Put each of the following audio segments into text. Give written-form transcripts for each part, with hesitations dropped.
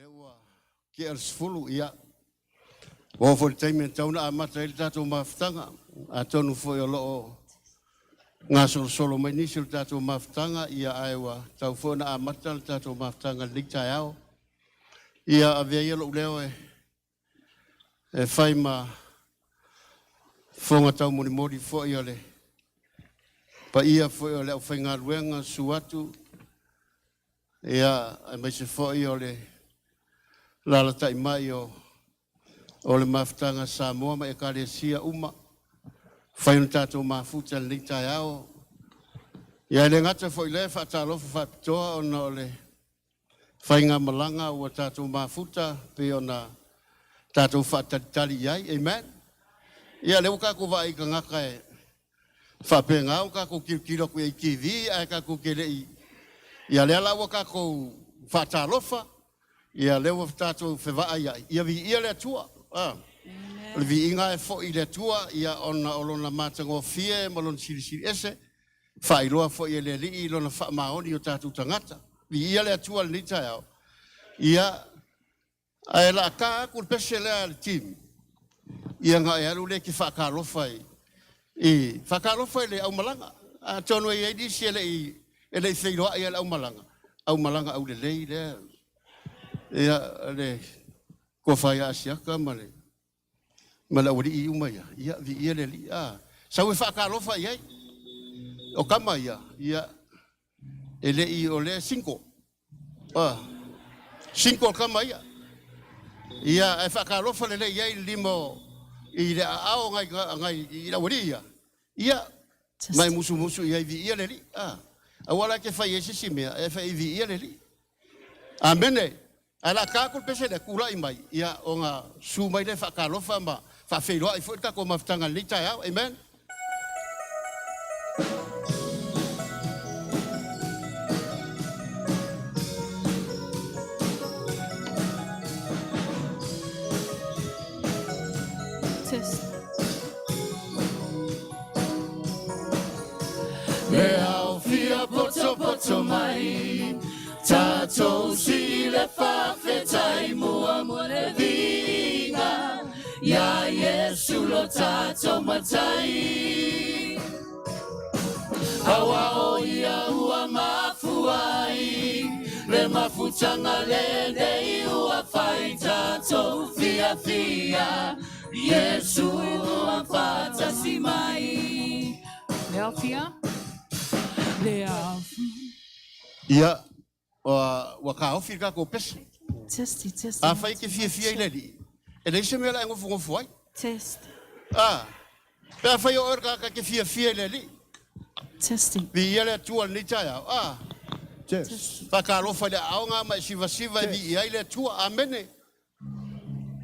lea ua tea le 10, ia, ua oo foi i le taimi e tatau ona amata ai le tatou mafutaga. Atonu foi o lo o gasolosolo mai nisi o le tatou mafutaga, ia ae ua tatau foi ona amata le tatou mafutaga i lenei taeao. Ia avea ia lou leo e fai ma fofoga taumolimoli foi o le paia foi o le aufaigaluega susu atu, ia aemaise foi o le lalatai mai o le mafutaga Samoa ma Ekalesia uma, fai ona tatou mafuta i lenei taeao. Ia e le gata foi i lea, faatalofa faapitoa ona o le faigamalaga ua tatou mafuta pei ona tatou faatalitali i ai. Amen. Ia lea ua tatou vaai i tagata e faapena ona tatou tilotilo atu i ai i TV ae tatou te le i... Ia lea la ua tatou faatalofa, ia lea ua tatou fevaai ai, ia viia le Atua. Ah. O le viiga e foi i le Atua, ia ona o lona matagofie ma lona silisili ese, faailoa foi e le Alii lona faamaoni o tatou tagata. Viia le Atua lenei taeao. Ia, ae la ta atu le pese lea a le team, ia na e alu lea e te faatalofa i faatalofa i le aumalaga. Atonu e i ai nisi e le i feiloai i le aumalaga, aumalaga aulelei lea. Ia, le tofa ia Asiata ma le aualii uma ia, ia, viia le Alii. Ah, sau e faatalofa i ai. O tama ia, ia, e le i o lea single. Ah, single tama ia. Ia, ae faatalofa lelei i ai le lima i le aao ngai i le aualii ia. Ia, mai musumusu i ai viia le Alii. Ah, aua la ke fai ai se si mea, e fai viia le Alii. Amene. Ae la ta atu le pese lea, tulai mai, ia, ona su mai lea faatalofa ma faafeiloai foi le tatou mafutaga i lenei taeao. Amen. Test. Le aofia potopoto mai, tatou si le faafetai mua mo le viiga, ia Iesu lo tatou matai. Aua o ia ua mafua ai, le mafutaga lenei ua fai tatou fiafia, Iesu ua faatasi mai. Le aofia. Le aofia. Ia, ua taofi le tatou pese. Testi, testi. A fai e te fiafia i le Alii, e leai se mea o le a e nofonofo ai. Test. Ah, pe a fai o oe le tagata e te fiafia i le Alii. Testing. Viia le Atua i lenei taeao. Ah, Test. faatalofa i le aoga ma e sivasiva e viia ai le Atua. Amene.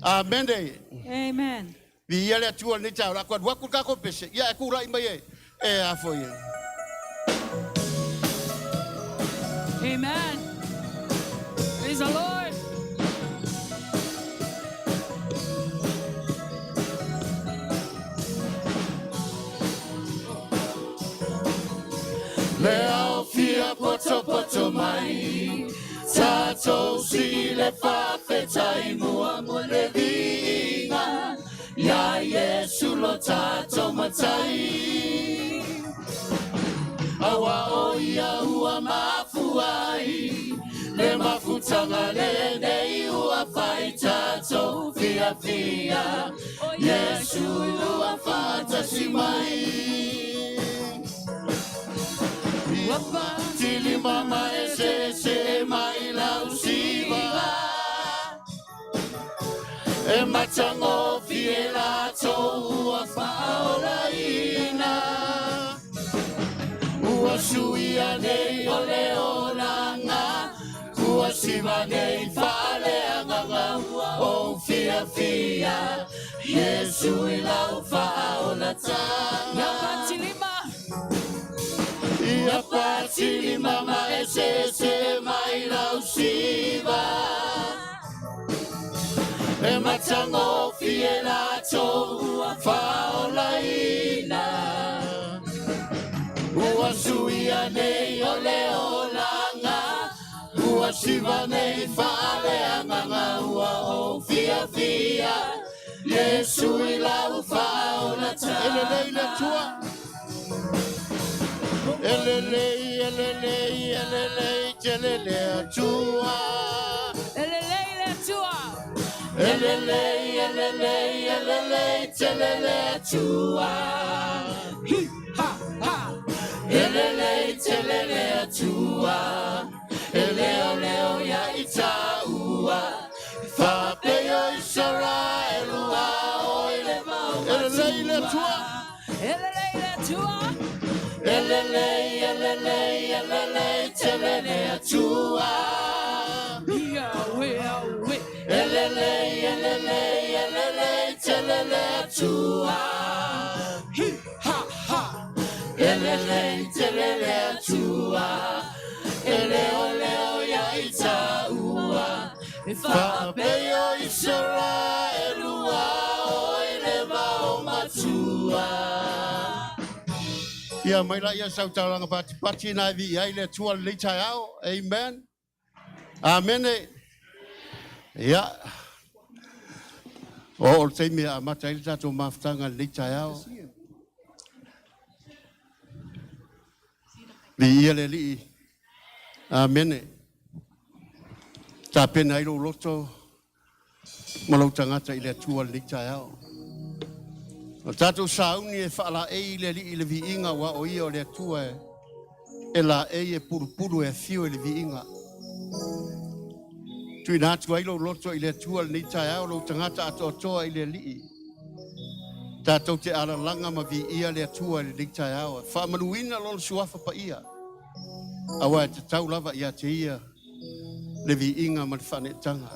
Amene. Amen. Viia le Atua i lenei taeao. O le a toe alu atu le tatou pese. Ia, e tulai mai e, e a foi e. Amen. Praise the Lord. Le aofia potopoto mai, tatou si le faafetai mua mo le viiga, ia Iesu lo tatou matai. Aua o ia ua mafua ai, le mafutaga lenei ua fai tatou fiafia, Iesu ua faatasi mai. Ia tilima ma eseese mai lau siva, e matagofie latou ua faaolaina. Ua suia nei o le olaga, ua siva nei faaleagaga ua ou fiafia, Iesu i lau faaolataga. Ia patilima. Ia patilima ma eseese mai lau siva, e matagofie latou ua faaolaina. Ua suia nei o le olaga, ua siva Faiva nei faaleagaga ua ou fiafia, Iesu i lau faaolataga. E lelei le Atua. E lelei, e lelei, e lelei tele le Atua. E lelei le Atua. E lelei, e lelei, e lelei tele le Atua. Hi, ha, ha. E lelei tele le Atua. E leoleo ia i tāua. Faapei o Isaraelu a oo i le E lelei le Atua. E lelei le Atua. E lelei, e lelei, e lelei tele le Atua. Yahweh, Yahweh. E lelei, e lelei, e lelei tele le Atua. Hi, ha, ha. E lelei tele le Atua. E leoleo ia i tāua. E Faapei o Isaraelu a oo i le vao matua. Ia mai la ia sau taulaga patipati na e viia ai le Atua i lenei taeao. Amen. Amene. Ia. O o le taimi e amata ai le tatou mafutaga i lenei taeao. Viia le Alii. Amene. Tapena ai lou loto ma lou tagata i le Atua i lenei taeao. O tatou sauni e faalaei i le Alii i le viiga aua o ia o le Atua e e laei e pulupulu e afio i le viiga. Tuuina atu ai lou loto i le Atua i lenei taeao lou tagata atoatoa i le Alii. Tatou te alalaga ma viia le Atua i lenei taeao. E faamanuina lona suafa paia. Aua e tatau lava ia te ia le viiga ma le faaneetaga.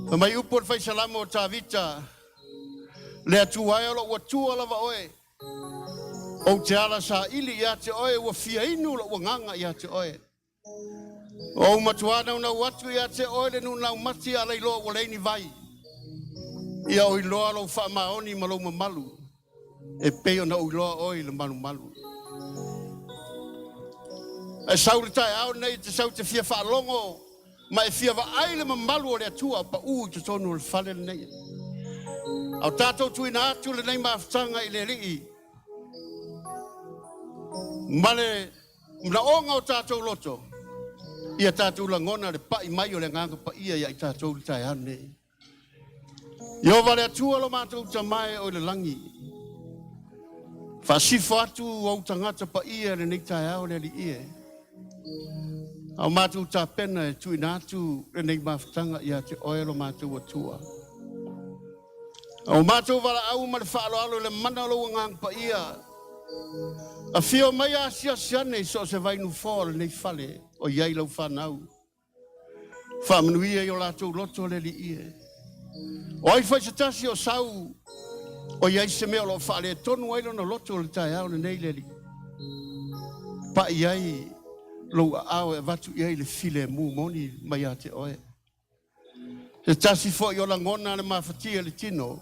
Fai mai upu o le faisalamo o Tavita, Le Atua e o lou Atua lava oe, ou te ala saili ia te oe, ua fia inu lou agaga ia te oe. Ua ou matuā naunau atu ia te oe le nuu laumati a lailoa ua leai ni vai. Ia ou iloa lou faamaoni ma lou mamalu, e pei ona ou iloa oe i le malumalu. Ae sau le taeao lenei e te sau te fia faalogo ma e fia vaai le mamalu o le Atua o paū i totonu o le fale lenei. A o tatou tuuina atu lenei mafutaga i le Alii ma le manaoga o tatou loto, ia tatou lagona le pai mai o le Agaga Paia ia i tatou i le taeao lenei. Ieova le Atua lo matou Tama e o i le lagi, faasifo atu ou tagata paia i lenei taeao le Alii e. A o matou tapena e tuuina atu lenei mafutaga ia te oe lo matou Atua. A o matou valaau ma le faaaloalo i le mana o lou Agaga Paia, afio mai asiasi ane i so o se vainufoa o lenei fale o i ai lau fanau. Faamanuia i o latou loto le Alii e. O ai foi se tasi o sau o i ai se mea o lo o faaletonu ai lona loto i le taeao lenei le Alii. Pai ai lou aao e avatu i ai le filemu moni mai ia te oe. Se tasi foi o lagona le mafatia i le tino,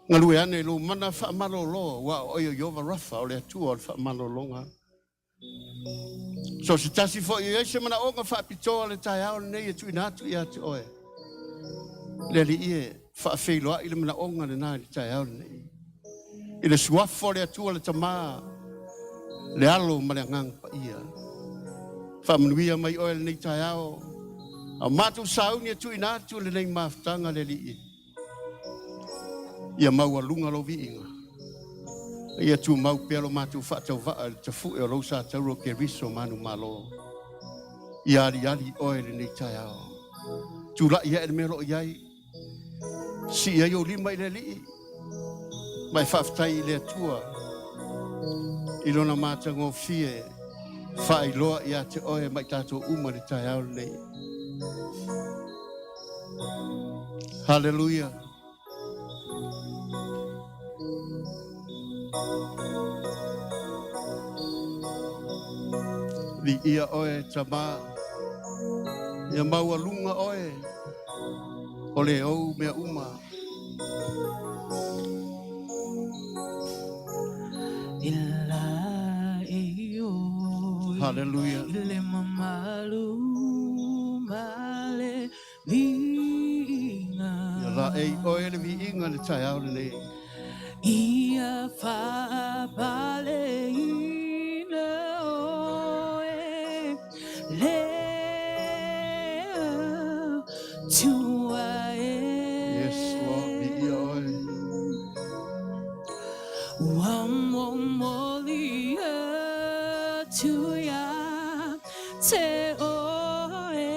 galue ane i lou mana faamalolo, aua o oe o Ieova Rafa, o le Atua o le faamalologa. So se tasi foi o i ai se manaoga faapitoa le taeao lenei e tuuina atu ia te oe. Le Alii e faafeiloai le manaoga lena i le taeao lenei. I le suafa o le Atua le Tama, le Alo ma le Agaga Paia. Faamanuia mai oe lenei taeao. A o matou sauni e tuuina atu lenei mafutaga le Alii. Ia maualuga lou viiga. Ia tumau pea lo matou faatauvaa i le tafue o lou sa taura o Keriso manumalo. Ia aliali oe i lenei taeao. Tulai ae le mea o lo o i ai. Sii ai ou lima i le Alii ma e faafetai i le Atua i lona matagofie faailoa ia te oe ma i tatou uma i le taeao lenei. Haleluia. Viia oe Tama, ia maualuga oe o le ou mea uma. E la e o. Hallelujah. I le mamalu ma le viiga. Ia laei oe le viiga i le taeao lenei. Ia faapaleina oe le Atua e. Yes, Lord, viia oe. Ua momoli atu ia te oe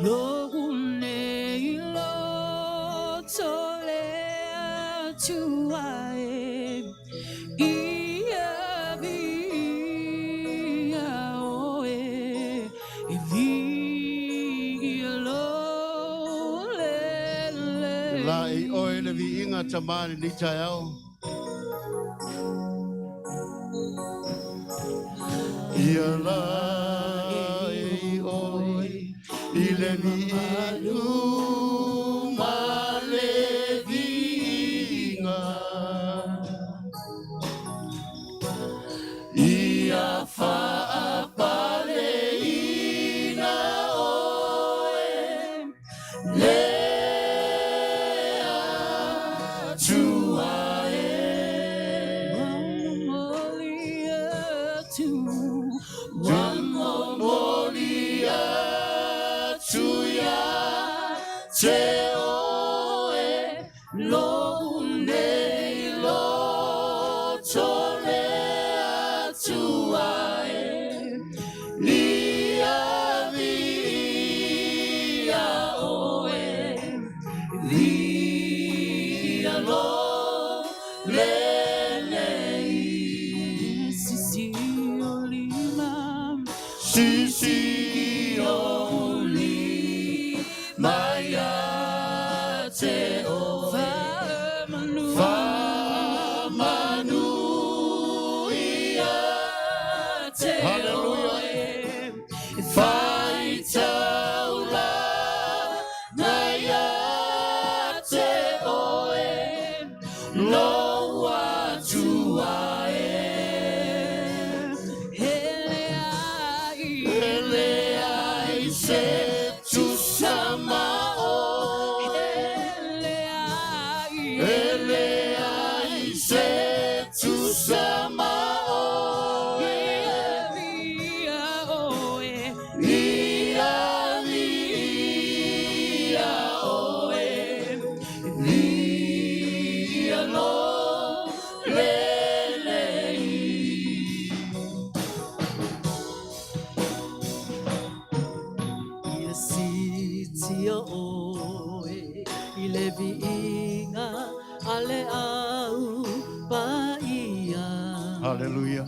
lo'u nei loto le Atua e. Ia viia oe, e viia lou lelei. Ia laei oe le viiga Tama i lenei taeao. Ia laei oe i le mamalu ma le viiga. Ia faapaleina oe le Atua e. Momoli atu, Momoli atu ia te oe lo'u nei loto le Atua e. Ia viia oe, viia lou lelei. Sisi o lima, Sisi o lima ia te oe. Faamanu, Faamanu ia te Hallelujah. oe. Faitaulaga ia te oe lou Atua e. E leai, E leai se tusa ma oe. E leai, E leai se tusa ma oe. Ia oe, Ia viia oe, viia lou lelei. Ia siitia oe i le viiga a le Au Paia. Hallelujah.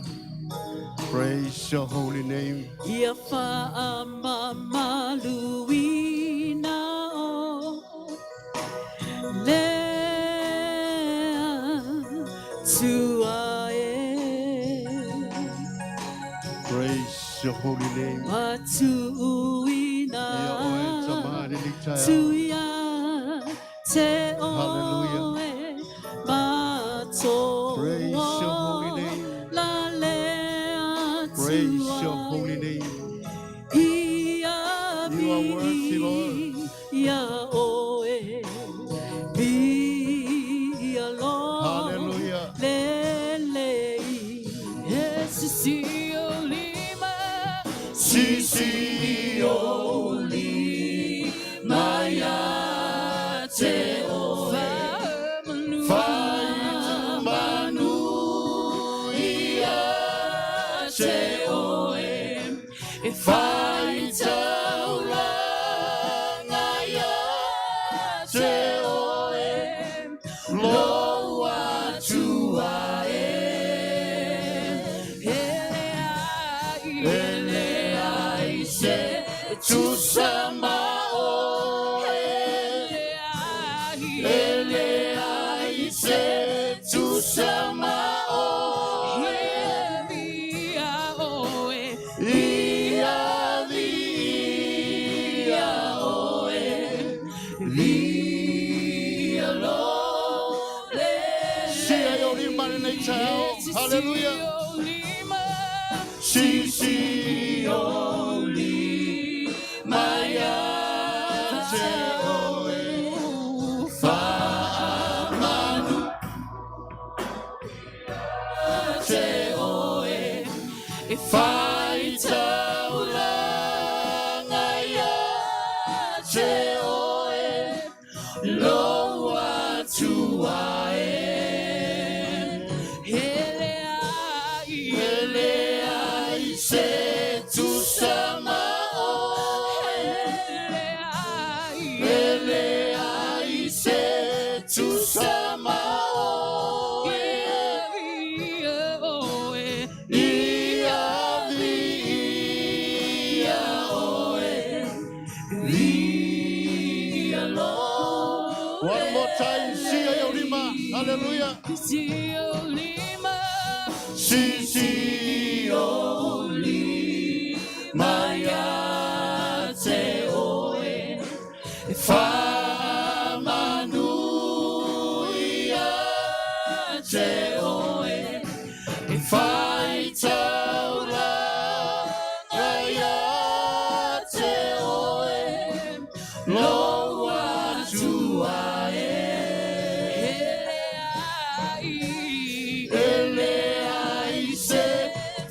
Praise your holy name. Ia faamamaluina oe le Atua e. Praise your holy name. Matuuina Ia oe Tama i lenei taeao. tu ia te Hallelujah. oe mato Praise your holy name. la le Praise your holy name. Ia You are worthy, Lord. Ia oe viia lou Hallelujah. lelei. Sisi o lima, Sisi o lima ia te oe. Faamanu, Faamanu ia te oe. E Faitaulaga ia te oe lou Atua e. E leai, E leai se tusa ma oe. E leai, E leai se tusa ma oe. Ia oe, Ia viia oe, viia lou lelei. Sia i o lima lenei taeao. Hallelujah. Sisi o lima, Sisi o lima ia te oe Whaamanu te oe E Whaitaulanga ia te oe Lo atua e Hele ai Ele ai se tusa ma oe Hele ai Ele ai se tusa ma oe Ia oe Ia vi ia oe Via lo One more time, sia i lima. Hallelujah. Si o lima Si si o lima ia te oe Whamanu ia te oe E whaitaulanga ia te oe Lo atua e Hele ai Ele ai se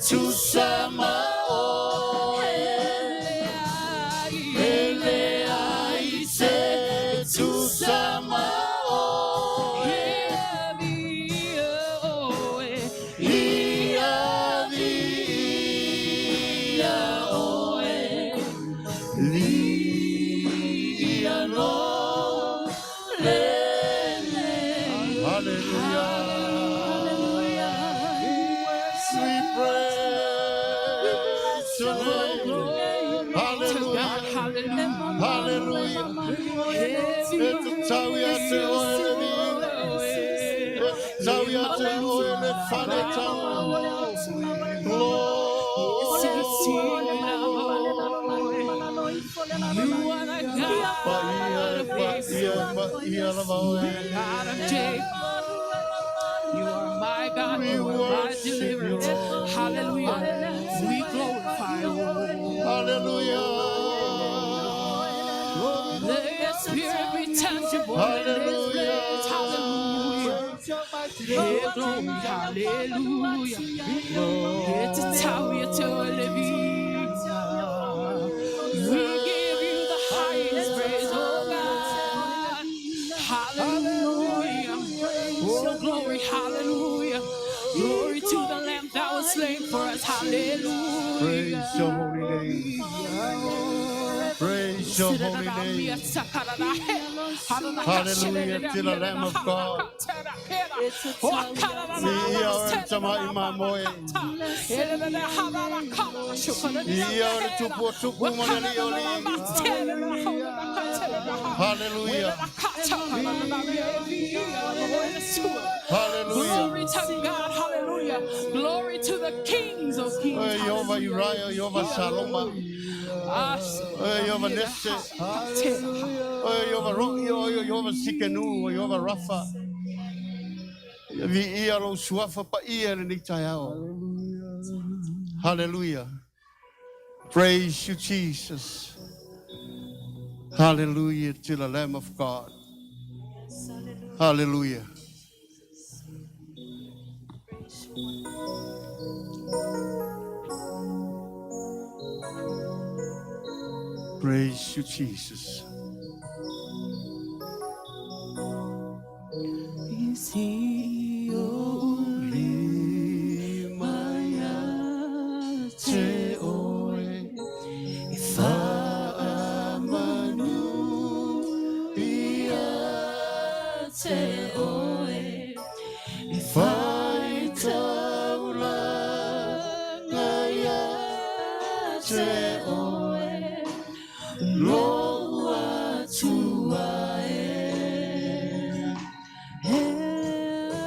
tusa ma oe Hele ai Ele ai se tusa ma oe Ia oe Ia vi ia oe Lia lo le le Hallelujah. We praise your name. Hallelujah. Hallelujah. Hallelujah. E tatau ia te oe le viiga. E tatau ia te oe le fale tau. Glory. You are the God Paia, of paia, paia lava oe. God of Jacob. You are my God. We You are my worship you, deliverer. Lord. Hallelujah. We glorify you. Hallelujah. Let your spirit be tangible in this place. Hallelujah. Yeah, glory. Hallelujah. We give you the highest praise, oh God. Hallelujah. Oh, glory, hallelujah. Glory to the Lamb that was slain for us. Hallelujah. Praise your holy name. Praise your holy name. Hallelujah to the Lamb of God. Ia o le tama i mamoe. Ia o le tupu o tupu ma le li o li. Hallelujah. Hallelujah. Glory to God, hallelujah. Glory to the kings of kings. Oe Iova Uriah, Iova Saloma. Oe Iova Nesse. Oe Iova Ro'i, oe Iova Sikenu, oe Iova Rafa. Ia vi ia lo suafa pa ia le ni taeao. Hallelujah. Praise you, Jesus. Hallelujah to the Lamb of God. Hallelujah. Praise you. Praise you, Jesus. Si o Lima ia te oe Whaamanu ia te oe Whaitaulanga ia te oe Lo atua e Hele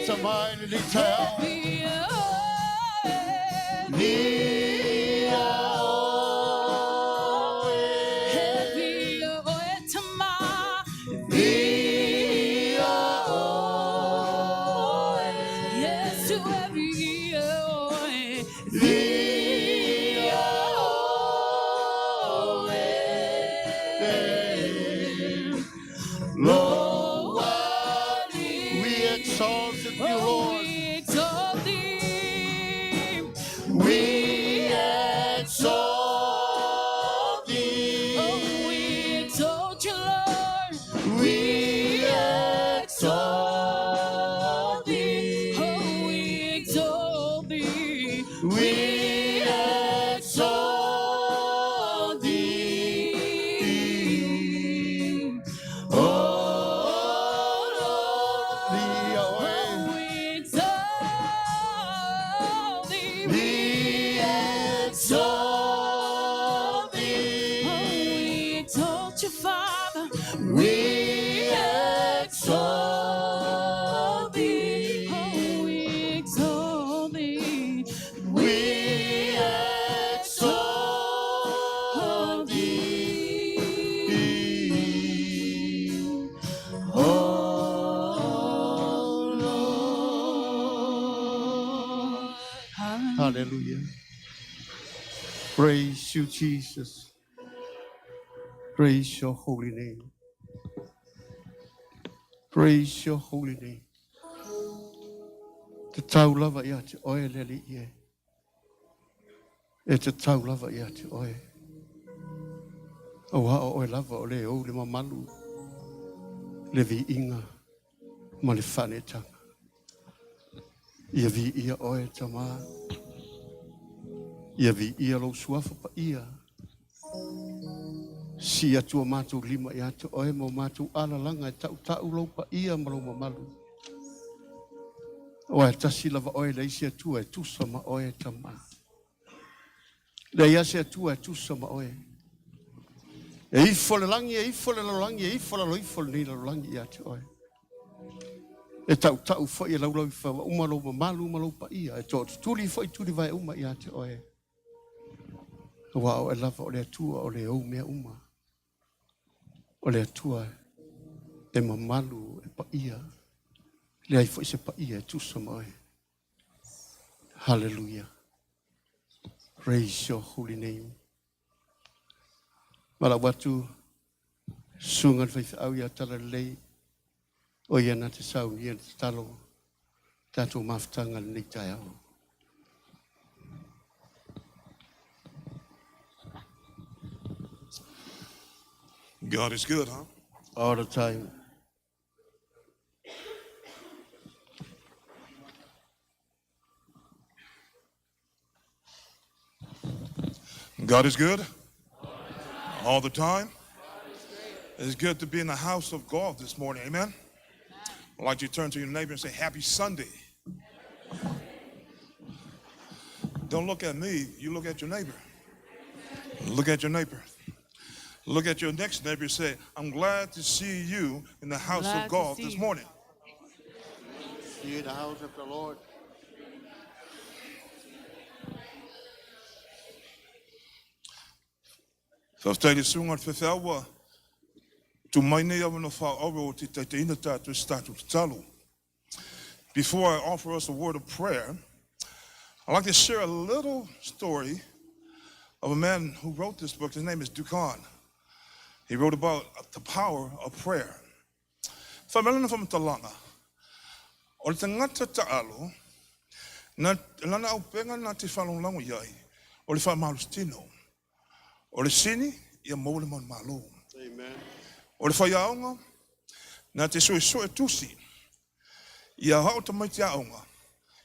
oe tamā i lenei taeao. Via oe. Via oe. He via oe tamā. Via oe. Yes to every ear oe. Via oe. Lord, we exalt you, Oh, Lord. we exalt thee. We exalt thee. Oh, we exalt you, Lord. We exalt thee. Oh, we exalt thee. We exalt thee. Oh, Lord, thee, Oh, oh, we exalt thee. we exalt Oh, thee. we exalt you, Father. We exalt thee. Oh, we exalt thee. We exalt thee. Oh, Lord. Hallelujah. Praise you, Jesus. Praise your holy name. Praise your holy name. Te tau lava ia te oe le alii e. E te tau lava ia te oe. Auā o oe lava o le ou le mamalu, le viiga ma le faaneetaga. Ia viia oe Tamā. Ia viia lou suafa paia. Sii atu o matou lima ia te oe ma o matou alalaga e tautau lou paia ma lou mamalu. Aua e tasi lava oe e leai se Atua e tusa ma oe Tamā. Leai lava se Atua e tusa ma oe. E ifo le lagi, e ifo le lalolagi, e ifo lalo ifo lenei lalolagi ia te oe. E tautau foi e laulau i fava uma lou mamalu ma lou paia. E tootutuli foi tulivae uma ia te oe. Aua o oe lava o le Atua o le ou mea uma. O le Atua e mamalu e paia. Leai foi se paia e tusa ma oe. Hallelujah. Praise your holy name. Valaau atu susuga le faifeau ia Talalelei, o ia na te saunia le tatalo tatou mafutaga lenei taeao. God is good, huh? All the time. God is good all the time. It's good to be in the house of God this morning. Amen. I'd like you to turn to your neighbor and say, Happy Sunday. Don't look at me, you look at your neighbor. Look at your neighbor. Look at your next neighbor and say, I'm glad to see you in the house Glad of to God see this you. morning. See you in the house of the Lord. Faafetai i le susuga i le faifeau ua tuu mai nei avanoa faaauro o te taitaiina tatou i se tatou tatalo. Before I offer us a word of prayer, I'd like to share a little story of a man who wrote this book. His name is Dukan. He wrote about the power of prayer. Whamelana whamatalaga, o le tagata taalo, na, lana aupenga na te whalonglango iai, o le whaamalositino. O le sini, ia maua le manumalo. Amen. O le faiaoga, na te suesue tusi, ia hao tamaiti aoga,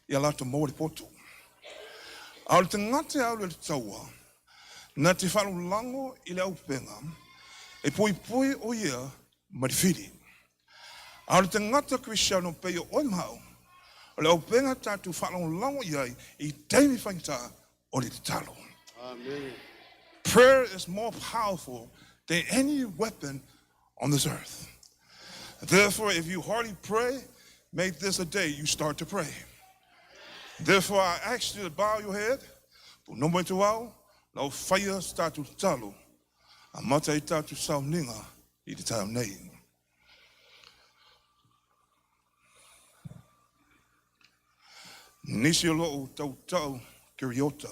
ia latou maua le poto. A o le tagata e alu i le taua, na te faalogologo i le auupega, e poipoi o ia ma le fili. A o le tagata Kerisiano pei o oe ma au, o le auupega tatou faalogologo i ai i taimi faigata o le tatalo. Amen. Prayer is more powerful than any weapon on this earth. Therefore, if you hardly pray, Make this a day you start to pray. Therefore, I ask you to bow your head. Puno mai tu au, lau whaia se tātou tatalo. A mata i tātou sauniga i te taeao nei. Nisi o lou tautau Keriota.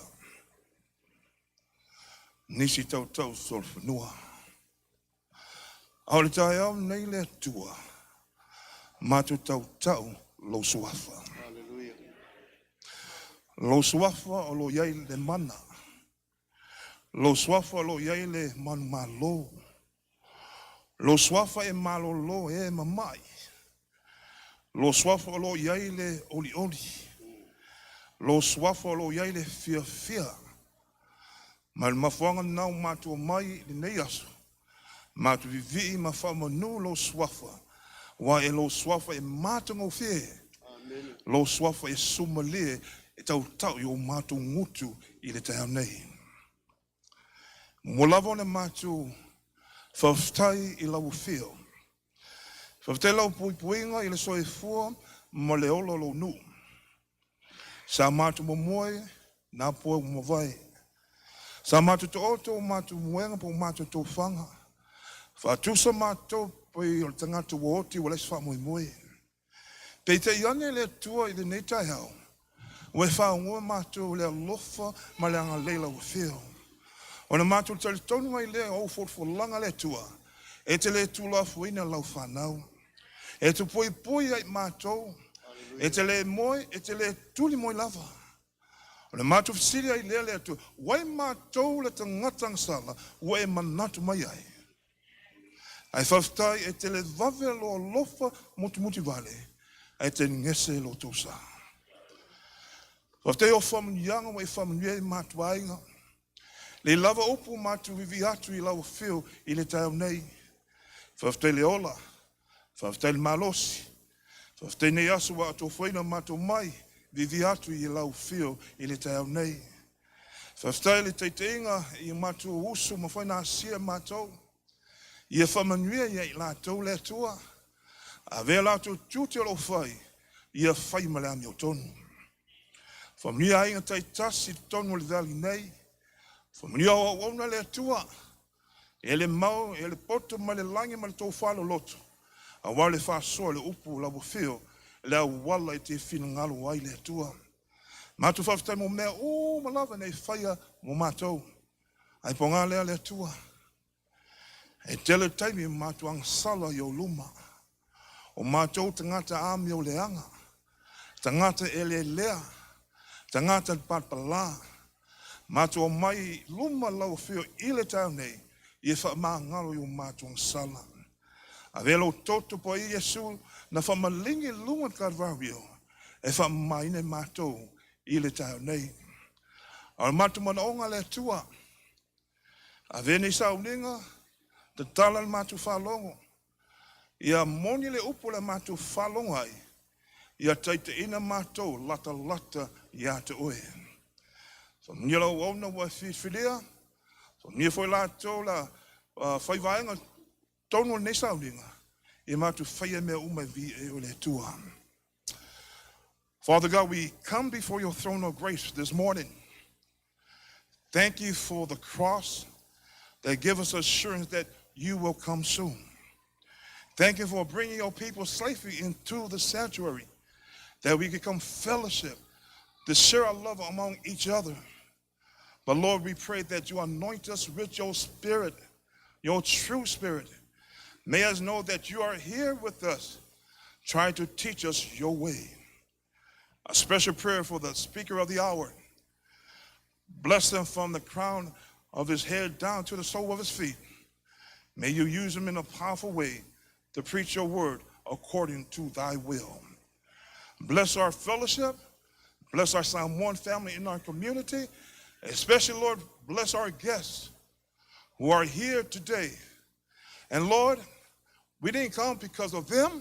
Nisi tautau solofanua. A o le taeao nei le Atua, matou tautau lou suafa. Lou suafa o lo o i ai le mana. Lou suafa o lo o i ai le manumalo. Lou suafa e malolo e mama'i. Lou suafa o lo o i ai le olioli. Lou suafa o lo o i ai le fiafia. Ma le mafuaaga lena ua matou omai i lenei aso, matou vivii ma faamanu lou suafa, aua e lou suafa e matagofie, lou suafa e sumalie e tautau i o matou gutu i le taeao nei. Muamua lava ona matou faafetai i lau afio. Faafetai lau puipuiga i le soifua ma le ola o lou nuu. Sa matou momoe na po ua mavae. Sa matou taoto o matou moega po o matou tofaga. Faatusa matou pei o le tagata ua oti ua leai se faamoemoe. Peitai ane le Atua i lenei taeao, ua e faaugoa matou i le alofa ma le agalelei lau afio. Ona matou talitonu ai lea o ou folafolaga le Atua, e te le tuulafoaiina lau fanau. E te puipui ai matou, e te le moe, e te le tuli moe lava. O le matou fesili ai lea le Atua, o ai matou le tagata agasala ua e manatu mai ai? Ae faafetai e televave lou alofa mutimutivale, ae telegese lo outou sa. Faafetai o faamanuiaga ua e faamanuia ai matou aiga. Le lava upu matou vivi atu i lau afio i le taeao nei. Faafetai le ola, faafetai le malosi, faafetai nei aso ua atofaina matou mai, vivi atu i lau afio i le taeao nei. Faafetai le taitaiga i matou usu ma faina asia matou. Ia faamanuia ia i latou le Atua. Avea latou tiute o lo o fai, ia fai ma le amiotonu. Faamanuia aiga taitasi i totonu o le valley nei. Faamanuia o auauna le Atua. E le mau, e le poto ma le lagi ma le tofa loloto. Aua le faasoa le upu lau afio, le auala i te finagalo ai le Atua. Matou faafetai mo mea uma lava nei faia mo matou. Ae pogā lea le Atua. E tele taimi matou agasala i ou luma. O matou tagata amioleaga. Tagata e lelea. Tagata palapala. Matou omai luma lau afio i le taeao nei, ia faamagalo i o matou agasala. Avea lou toto paia Iesu na faamaligi i luga o le Kalvario, e faamamaina i matou i le taeao nei. A o le matou manaoga le Atua, avea nei sauniga, tatala le matou faalogo, ia moni le upu le matou faalogo ai, ia taitaiina matou latalata ia te oe. Faamanuia lau auauna ua e filifilia, faamanuia foi latou la fai vaega tonu o lenei sauniga, ia matou faia mea uma e viia ai oe le Atua. Father God, we come before your throne of grace this morning. Thank you for the cross that give us assurance that you will come soon. Thank you for bringing your people safely into the sanctuary, that we could come fellowship, to share our love among each other. But Lord, we pray that you anoint us with your spirit, your true spirit. May us know that you are here with us, trying to teach us your way. A special prayer for the speaker of the hour. Bless him from the crown of his head down to the sole of his feet. May you use him in a powerful way to preach your word according to thy will. Bless our fellowship. Bless our Samoan family in our community. Especially, Lord, bless our guests who are here today. And Lord, we didn't come because of them.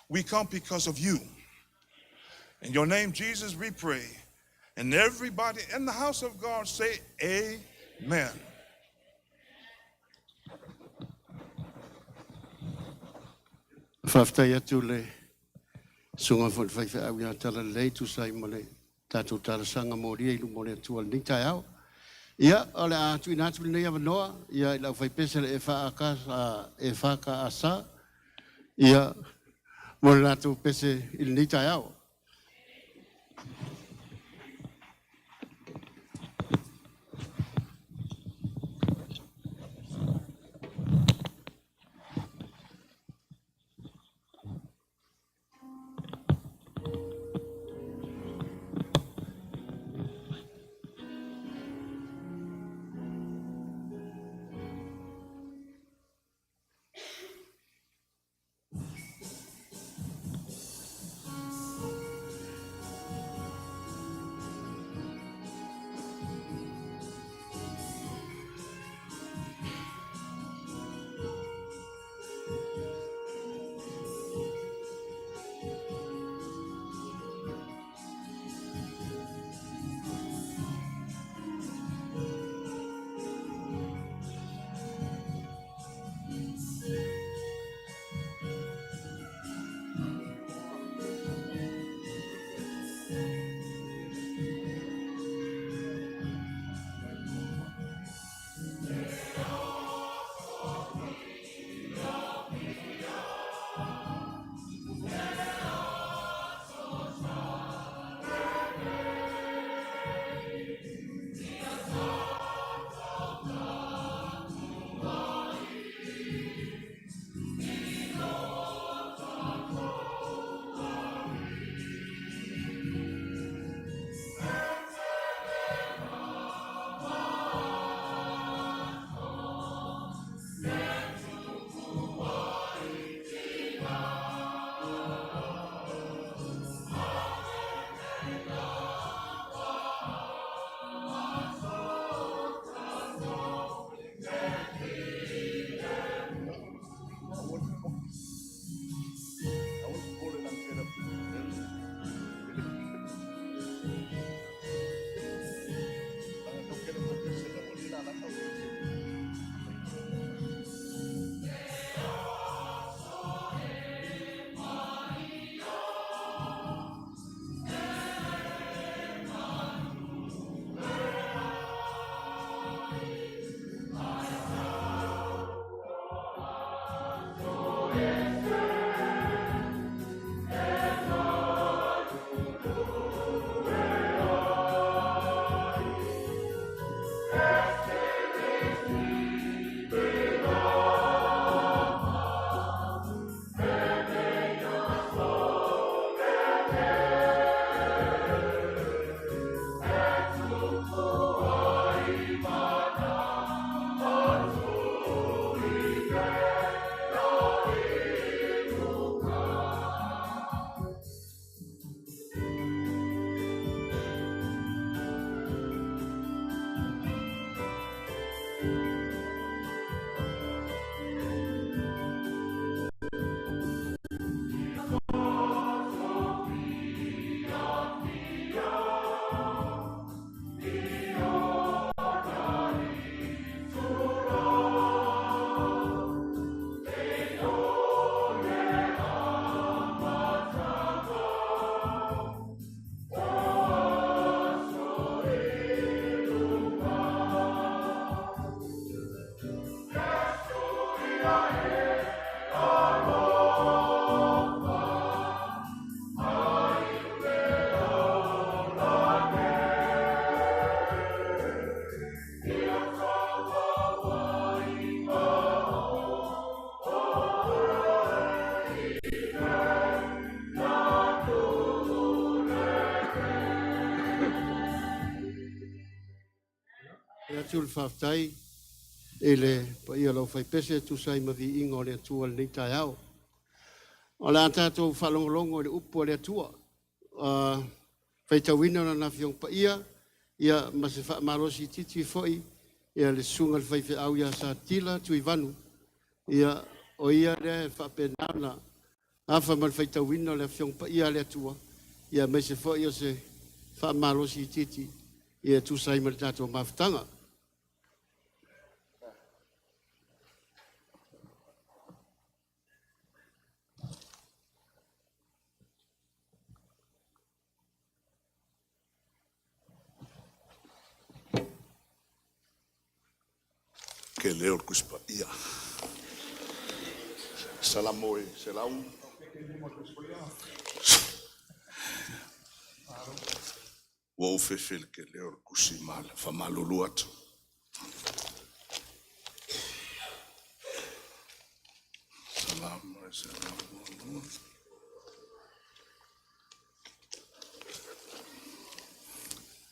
We come because of you. In your name, Jesus, we pray. And everybody in the house of God say, amen. Faafetai atu le Susuga foi i le faifeau ia Talalelei e tusa ai ma le tatou talosaga molia i luma o le Atua i lenei taeao. Ia, o le a tuuina atu lenei avanoa ia i le aufaipese a le EFKS, ia, mo le latou pese i lenei taeao. E atu le faafetai i le paia o le aufaipese e tusa ai ma viiga o le Atua i lenei taeao. O le a tatou faalogologo i le upu a le Atua, faitauina lana Afioga Paia, ia ma se faamalosi itiiti foi ia le susuga i le faifeau ia Satila Tuivanu, ia o ia lea e faapena ona afa ma le faitauina o le Afioga Paia a le Atua, ia aemaise foi o se faamalosi itiiti ia e tusa ai ma le tatou mafutaga. Ke leo le Tusi Paia. Salamo e selau. Ua ou fefe i le tele o le tusi ma le faamalulu atu. Salamo e 102.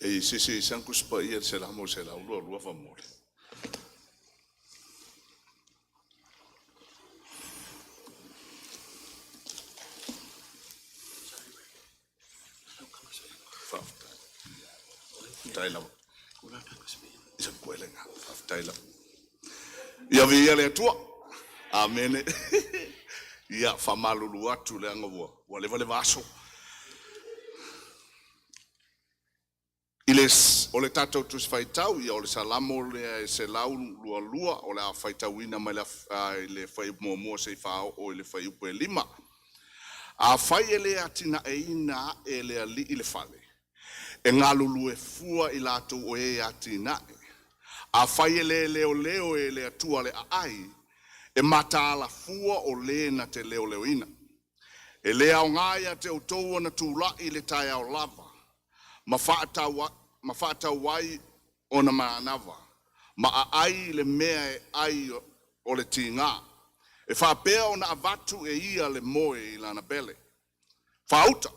E se se sang Tusi Paia le Salamo 122 faamole. Faafetai. Faafetai lava. Isa kuelenga. Faafetai lava. Ia viia le Atua. Amene. Ia faamalulu atu leaga ua leva le vaaso. I le, o le tatou tusi faitau, ia o le Salamo lea e 122, o le a faitauina mai le, i le fuaiupu 1 seia faaoo i le fuaiupu e 5. Afai e le atinaeina ae le Alii le fale, e galulue fua i latou o e atinae. Afai e le leoleo e le Atua le aai, e mataala fua o le na te leoleoina. E le aoga ia te outou ona tulai i le taeao lava, ma faatau ai ona manava, ma aai i le mea e ai o le tiga. E faapea ona avatu e ia le moe i lana pele. Faauta,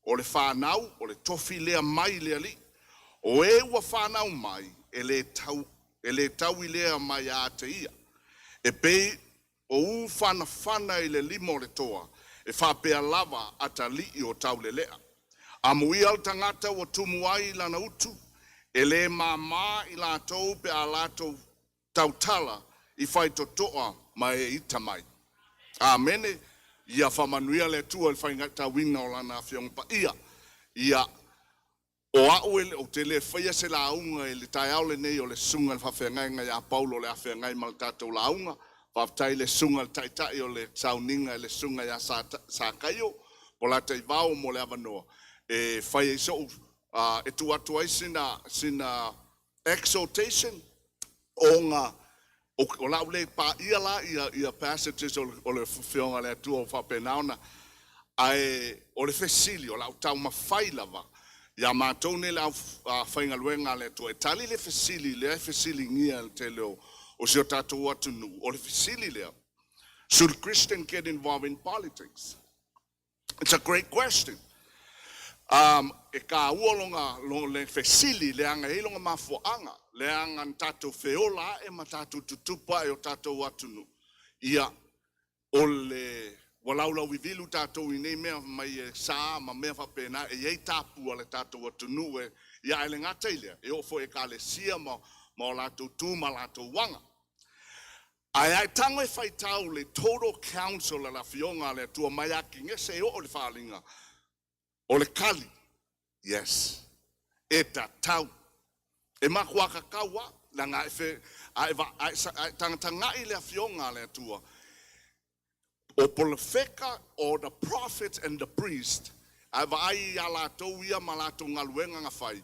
o le fanau, o le tofi lea mai le Alii. O e ua fanau mai, e le tau i lea mai ia te ia. E pei o u fanafana i le lima o le toa, e faapea lava atalii o taulelea. Amuia le tagata ua tumu ai lana utu, e le māmā i latou pe a latou tautala i faitotoa ma e ita mai. Amene. Ia faamanuia le Atua i le faitauina o lana afioga paia. Ia o au e o te le faia se lauga i le taeao lenei o le susuga i le faafeagaiga ia Paulo o le afeagai ma le tatou lauga. Faafetai le susuga i le taitai o le sauniga i le susuga ia Sakaio, po Lataivao mo le avanoa e fai ai sou e tuu atu ai sina exhortation ona o lau le paia la ia passages o le afioga a le Atua o faapena ona ae o le fesili o lau taumafai lava ia matou nei le au faigaluega a le Atua e tali le fesili lea e fesiligia le tele o si o tatou atunuu. O le fesili lea: Should Christian get involved in politics? It's a great question. E ka ua longa le fesili leaga e i longa mafuaaga leaga na tatou feola ae ma tatou tutupu ae o tatou atunuu. Ia, o le ua laulau vivilu tatou i nei mea mai e sa ma mea faapena e iai tapu a le tatou atunuu e ia ae le gata i lea e oo foi ekalesia ma o latou tu ma latou aga. Ae ai tago e faitau le total counsel a le afioga a le Atua mai Akenese e oo le faaliga o le kali. Yes. E tatau. E makuakakau a, leaga e fe, a e, va, a e, a e tagatagai le afioga a le Atua. O polofeka o the prophets and the priest, a vaai ia latou ia ma latou galuega na fai,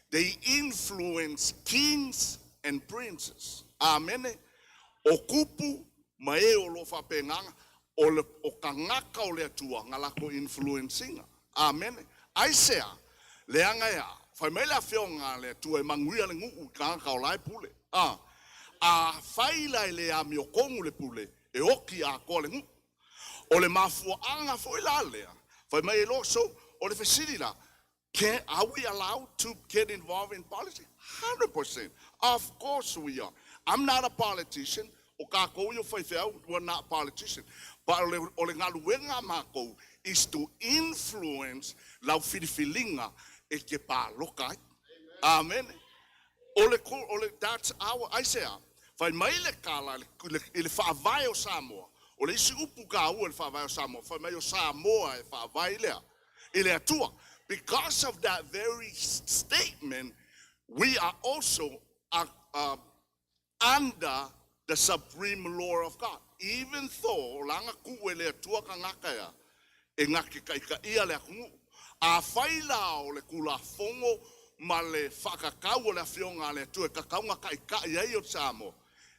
they influence kings and princes. Amene. O kupu ma e o lo faapegaga, o, le, o kagaka o le Atua nga lako influence ina. Amene. Aisea, leaga e a, fai mai le afioga a le Atua e manuia le nuu i kagaka o lae pule. A fai la e le amiotogu le pule, e oki atoa le nuu. O le mafuaaga foi la lea, fai mai e lo, so, o le fesili la, are we allowed to get involved in politics? 100%. Of course we are. I'm not a politician. O kākou i o faifeau, we're not politician. But o le galuega a mākou is to influence lau filifiliga e ke pāloka ai. Amen. O le, that's our, aisea, fai mai le kala i le faavae o Samoa. O le isi upu ka ua le faavae o Samoa. Fai mai o Samoa e faavae lea. I le Atua. Because of that very statement, we are also under the supreme law of God. Even though langa ku e le Atua ka ngaka ia, e ngake kai ka ia le akungu. A fai la o le kula fongo ma le whakakau o le afioga a le Atua e kakaunga kai kai ai o Samoa.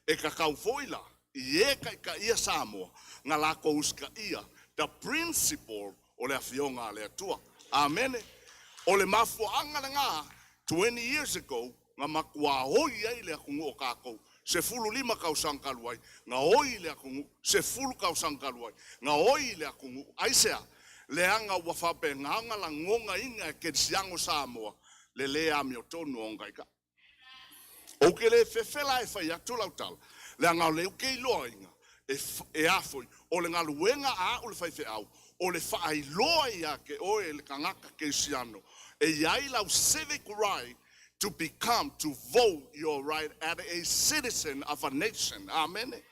E kakau foi la i e taitaia Samoa na lakou usitaia the principle o le Afioga a le Atua. Amene. O le mafuaaga lena 20 years ago na matuā oi ai le atunuu o tatou, 15 tausaga talu ai na oi le atunuu, 10 tausaga talu ai na oi le atunuu. Aisea? Leaga ua faapena ona lagonaina e kerisiano Samoa le lē amiotonu o ona taitai. Ou te le fefe la e fai atu lau tala, leaga o lea ou te iloaina e, e a foi, o le galuega a au le faifeau, o le faailoa ia te oe le tagata kerisiano, e i ai lau civic right to become, to vote your right as a citizen of a nation. Amene.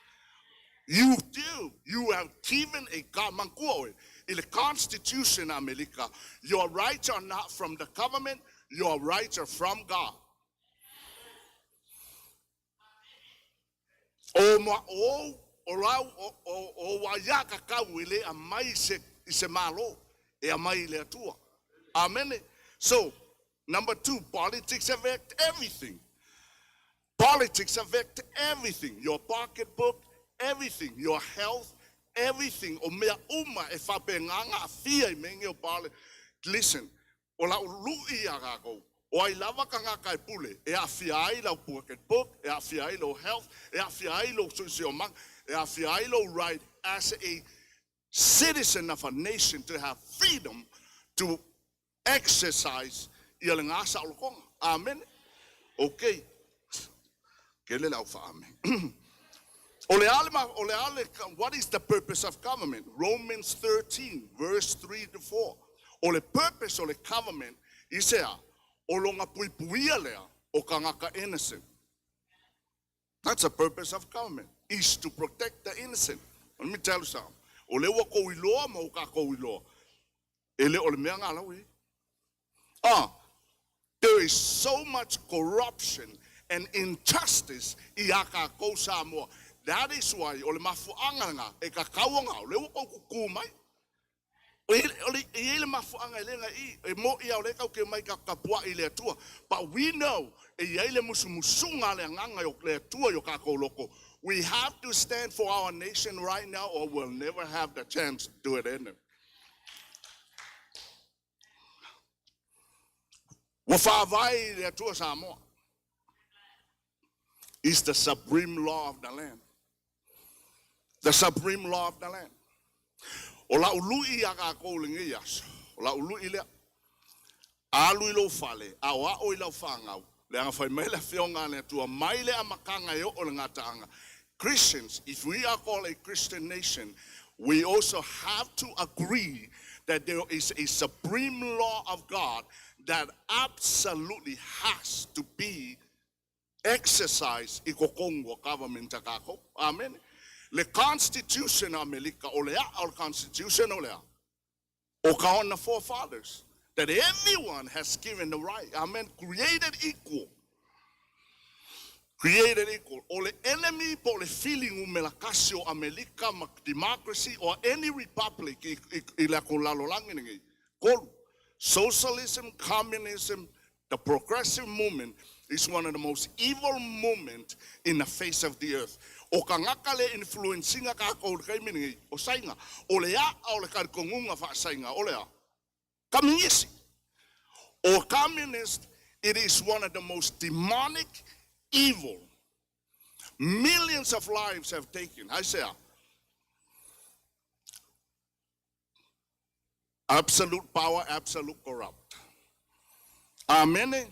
You do. You have given a God, manatua oe, i le Constitution a Amerika, your rights are not from the government, your rights are from God. O ma o o lau o o aiā tatau e lē aumai i se Malo, e aumai i le Atua. Amene. So, number two, politics affect everything. Politics affect everything. Your pocketbook, everything. Your health, everything. O mea uma e faapena ona aafia i mea nei o pale. Listen, o lau lu'i iā tatou, o ai lava tagata e pule, e aafia ai lau pocketbook, e aafia ai lou health, e aafia ai lou siosiomaga, e aafia ai lou right as a citizen of a nation to have freedom to exercise ia lena saolotoga. Amene. Okay. Kele le au whaame. O le ale o le ale, what is the purpose of government? Romans 13, verse 3 to 4. O le purpose o le government, i se a, o longa puipuia lea o tagata innocent. That's the purpose of government, is to protect the innocent. Let me tell you something. O le ua kou iloa ma o kākou iloa. E le o le mea ngā lau e. Ah, there is so much corruption and injustice i a kākou Samoa. That is why o le mafuaaga lena e kakau o ngā, o le ua kou kukū mai. O le, e i ai le mafuaaga e le na i, e mo ia o le kau ke mai ka kapuaʻi i le Atua. But we know, e i ai le musumusuga a le Agaga o le Atua i o kākou loko. We have to stand for our nation right now or we'll never have the chance to do it anyway. Ua faavae i le Atua Samoa. Is the supreme law of the land. The supreme law of the land. O lau lu'i iā kākou lenei aso, o lau lu'i lea, alu i lou fale, aoao i lau fanau, leaga fai mai le Afioga a le Atua, mai le amataga e oo i le gataaga. Christians, if we are called a Christian nation, we also have to agree that there is a supreme law of God that absolutely has to be exercised i totonu o government a kākou. Amene. Le Constitution a Amerika, o le a'a o le Constitution o le a? O ka ona forefathers. That everyone has given the right. Amen. Created equal. Created equal. O le enemy po o le fili numera tasi o Amerika ma democracy or any republic i le atunuu lalolagi lenei. Tolu. Socialism, communism, the progressive movement is one of the most evil movement in the face of the earth. O tagata le influence ina kākou i le taimi lenei, o Saina. O le a'a o le talitonuga faa-Saina, o le a? Kaminisi. O communist, it is one of the most demonic evil. Millions of lives have taken. Aisea? Absolute power, absolute corrupt. Amene.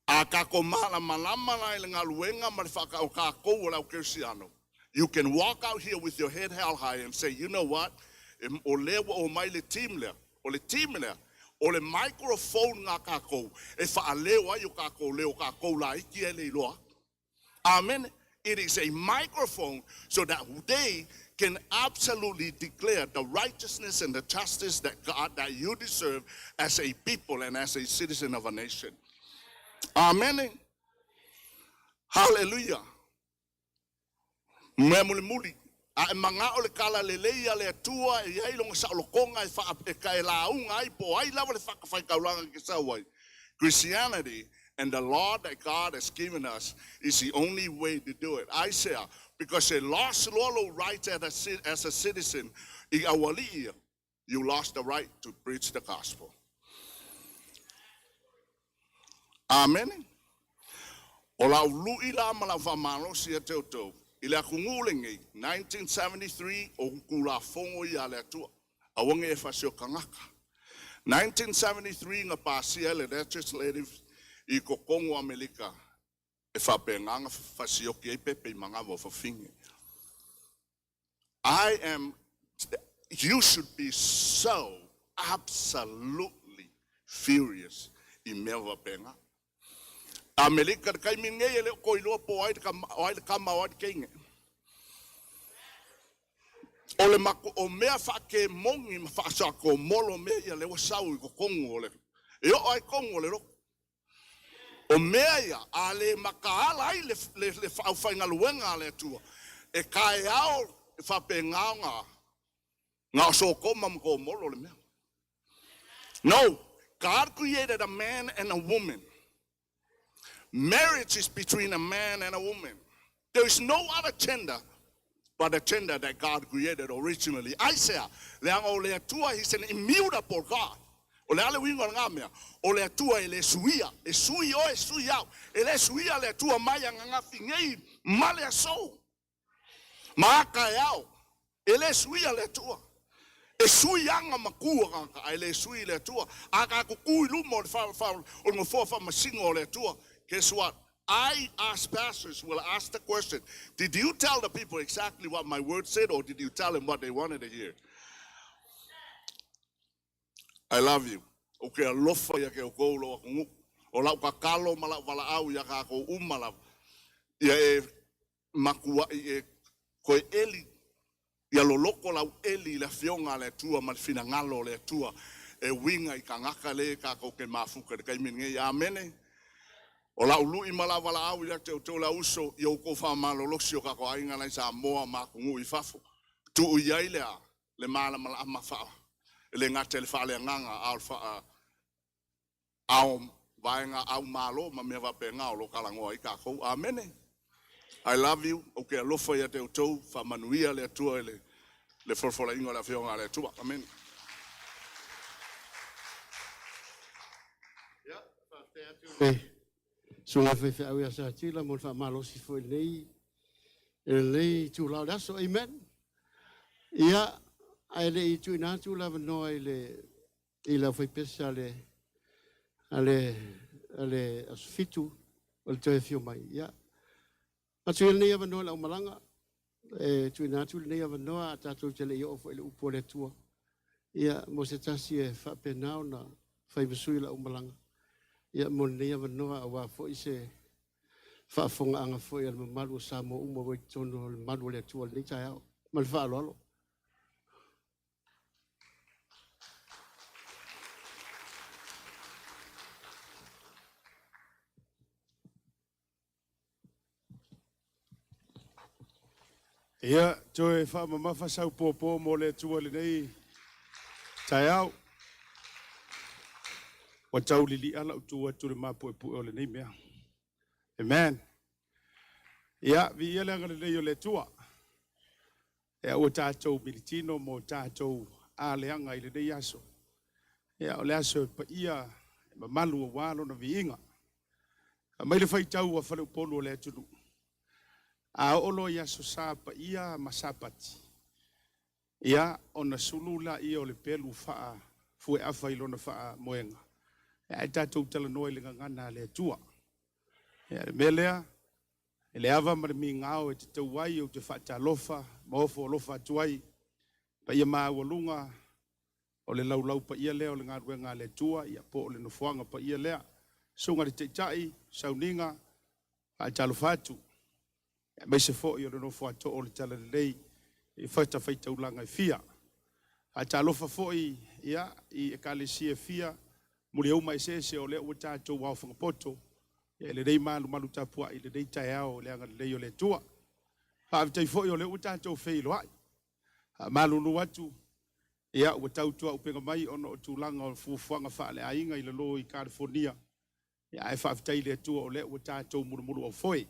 A kākou malamalama la i le galuega ma le faaka o kākou o le au kerisiano. You can walk out here with your head held high and say, you know what, e, o lea ua o mai le team lea, o le team lea, o le microphone ngā kākou, e whaaleo ai o kākou leo kākou laiti e le iloa. Amen. It is a microphone so that they can absolutely declare the righteousness and the justice that God, that you deserve as a people and as a citizen of a nation. Amen. Hallelujah. Mea mulimuli, a e manao i le tala lelei a le Atua e i ai lona saolotoga e faa, e, e lauga ai po o ai lava le fatafaitaulaga e te sau ai. Christianity And the law that God has given us is the only way to do it. Isaiah, because they lost loa right as a citizen, i auali'i ia, you lost the right to preach the gospel. Amen. O lau lui la ma lau whamalosi a te outou. I le atunuu lenei, 1973, o kukula fongo i a le atua. Awange e fasio kangaka. 1973 nga pasia le legislative i kokongo Amerika e whapenganga fasioki e pepe i mangawa o fafine. You should be so absolutely furious i mea wapenga. Amerika te kai minge e le ko iloa po ai ka ai le kama o ai le keinge. O le mako o mea wha ke mongi ma wha sa ko molo mea ia le wasau i ko kongo o le. E o ai kongo le roko. O mea ia a le makaala ai le whaauwhaingaluenga a le atua. E kae ao e whape ngā ngā o so koma ma ko molo le mea. No, God created a man and a woman. Marriage is between a man and a woman. There is no other gender but the gender that God created originally. Isaiah, le anga o le atua, he's an immutable God. O le ale wingo ngā mea, o le atua e le suia, e sui o e sui au, e le suia le atua mai a ngā ngei male a sou. Ma aka e au, e le suia le atua. E sui anga makua kaka, e le sui le atua. A ka kuku i luma o le wha, wha, o le ngofoa wha masingo o le atua. Guess what? I, as pastors, will ask the question, did you tell the people exactly what my word said, or did you tell them what they wanted to hear? I love you. Okay, alofa ia ke o kou lo akungu. O lau kakalo ma lau wala au ia ka ko umala. Ia e makua i e koe eli. Ia loloko lau eli le fionga le atua ma le finangalo le atua. E winga i ka ngaka le ka ko ke mafuka le kaimin ngei. Amene. O lau lui ma lau wala au ia te o tō la uso i o ko wha malolosi o kako ainga lai sa moa ma kungu i fafo. Tu i ai lea le mala mala ama wha. E le ngate le wha le nganga au wha au vaenga au malo ma mea wape ngā o lo kalangoa i kākou. Amene. I love you. O ke alofa ia te o tau, wha manuia le atua e le folfola ingo le afionga le atua. Amen. E, sunga whai au ia sa tila mo le wha fo nei, e nei tū lau le aso. Amen. Ia, ai le i tui nā tū lava noa i le, i la whai pesa le, a le, a le aso fitu o le toe fio mai. Ia, atu i nei ava noa lau malanga, e tui nā tū nei ava noa a tātou te le i o fo i le upo le tua. Ia, mo se tasi e whape nao na whai masui lau malanga. Ia, mo nei ava noa a wā fo i se whaafonga anga fo i al mamalu o sa mo uma wai tono o le malu o le atua le nei tai ao. Ma le whaaloalo. Ia, toe whaamamafa sau pōpō mo le atua le nei tai au. Wa tau lili ala u tu atu le mapu e pu o le nei mea. Amen. Ia, vi ia le anga le nei o le atua. E ua tātou militino mo tātou a le anga i le nei aso. Ia, o le aso e pa ia e mamalu o walo na viinga. A mai le whaitau a whale upolu o le atunu. A olo i aso sa pa ia ma sapati. Ia, ona sulu la ia o le pelu whaa fue afa i lona whaa moenga. E ai tātou tala noa i le ngangana le atua. Ia, le mea lea, e le ava ma le mi ngao e te tau ai o te whaatalofa, ma ofo alofa atu ai, pa ia maaua o le laulau pa ia lea o le ngaruenga le atua, ia po o le nofoanga pa ia lea. Sunga le teitai, sauninga, whaatalofa atu. Ia, mai se fo i o le nofo ato o le tala lelei, i whaita whaitaulanga i fia. Whaatalofa foi, ia, i ekalesia fia, muri au mai se se o le ua tātou wao whangapoto, ia, le nei malu malu tapua i le nei tai ao le anga lelei o le atua. Whaavitei foi o le ua tātou wheilo ai. Malulu atu, ia, ua tautua upenga mai ona o tūlanga o fuafuaga faaleaiga i lalō i California. Ia ae faafetai i le Atua o lea ua tatou mulumuluaufoe,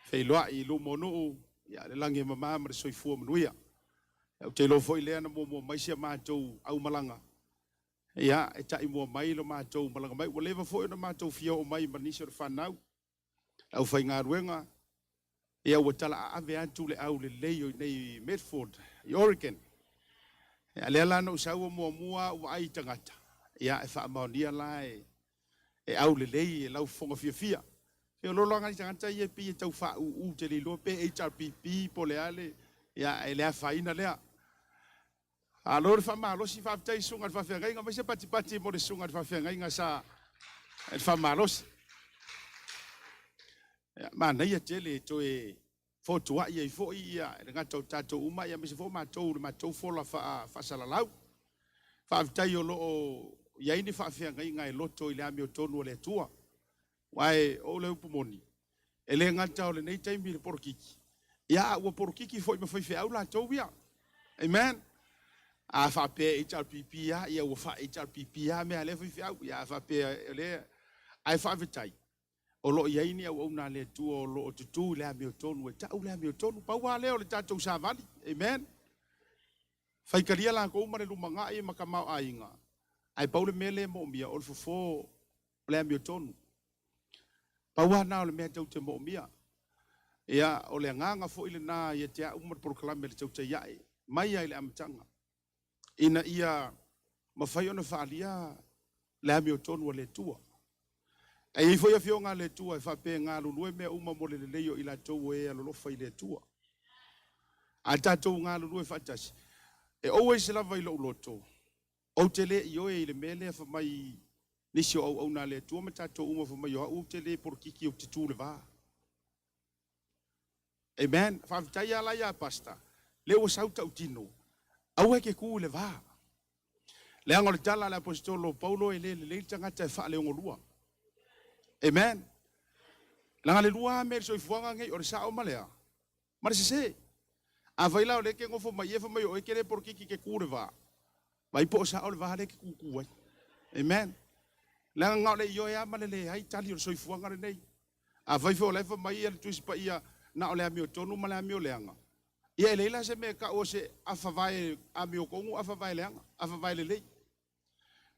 feiloai i luma o nuu, ia le lagi e mama ma le soifua manuia. Ia ou te iloa foi lea na muamua mai si a matou aumalaga, ia e taimua mai lo matou malaga mai. Ua leva foi ona matou fia oo mai ma nisi o le fanau, le aufaigaluega, ia ua talaaave atu le aulelei o i inei i Medford, i Oregon. Ia lea la na ou sau o muamua au vaai i tagata, ia e faamaonia la e e aulelei e laufofoga fiafia. Feoloolo lava nai tagata ia e pei e tau faauu, ou te le iloa pe HRPP po o le a le, ia e le afaina lea. Malo le faamalosi, faafetai i le susuga i le faafeagaiga, aumai se patipati mo le susuga i le faafeagaiga sa le faamalosi. Ia, manaia tele toe fotuai ai foi ia le gata o tatou uma, aemaise foi o matou i le matou fola faasalalau. Faafetai o lo o i ai ni faafeagaiga e loto i le amiotonu a le Atua. Aua o le upu moni, e le gata o lenei taimi i le polokiki, ia a ua polokiki foi ma faifeau latou ia. Amen. A faapea e HRPP lava, ia ua faa-HRPP lava mea a lea faifeau. Ia a faapea o lea... Ae faafetai, o lo o i ai ni auauna a le Atua o lo o tutu i le amiotonu e tau le amiotonu. Pau lava lea o le tatou savali. Amen. Faitalia latou ma le lumanai ma tamaoaiga, ae pau le mea lea e moomia, o le fofo o le amiotonu. Pau lava lena o le mea tou te moomia. Ia, o le agaga foi lena ia te au ma le polokalame a le Tautai Ae, mai lava i le amataga, ina ia mafai ona faaalia le amiotonu a le Atua. Ae i ai foi afioga a le Atua e faapea e galulue mea uma mo le lelei o i latou o e alolofa i le Atua. A tatou galulue faatasi, e always lava i lou loto, ou te le ioe i le mea lea fai mai nisi o auauna a le Atua ma tatou uma fai mai o au ou te le polokiki ou te tu i le va. Amen. Faafetai lava la ia Pastor, lea ua sau tautino, aua e te tu i le va. Leaga o le tala a le Aposetolo o Paulo e le lelei le tagata e faaleogolua. Amen. Leaga le lua lava mea i le soifuaga lenei, o le sao ma le a? Ma le sese. Afai la o lea e te nofo mai ia fai mai o oe e te le polokiki e te tu i le va, vaai po o sao le va lea e te tutu ai. Amen. Leaga na o le ioe lava ma le leai tali o le soifuaga lenei. Afai foi o la e fai mai le Tusi Paia na o le amiotonu ma le amioleaga, ia e leai la se mea e tau o se afavae amiotonu, afavae leaga, afavae lelei.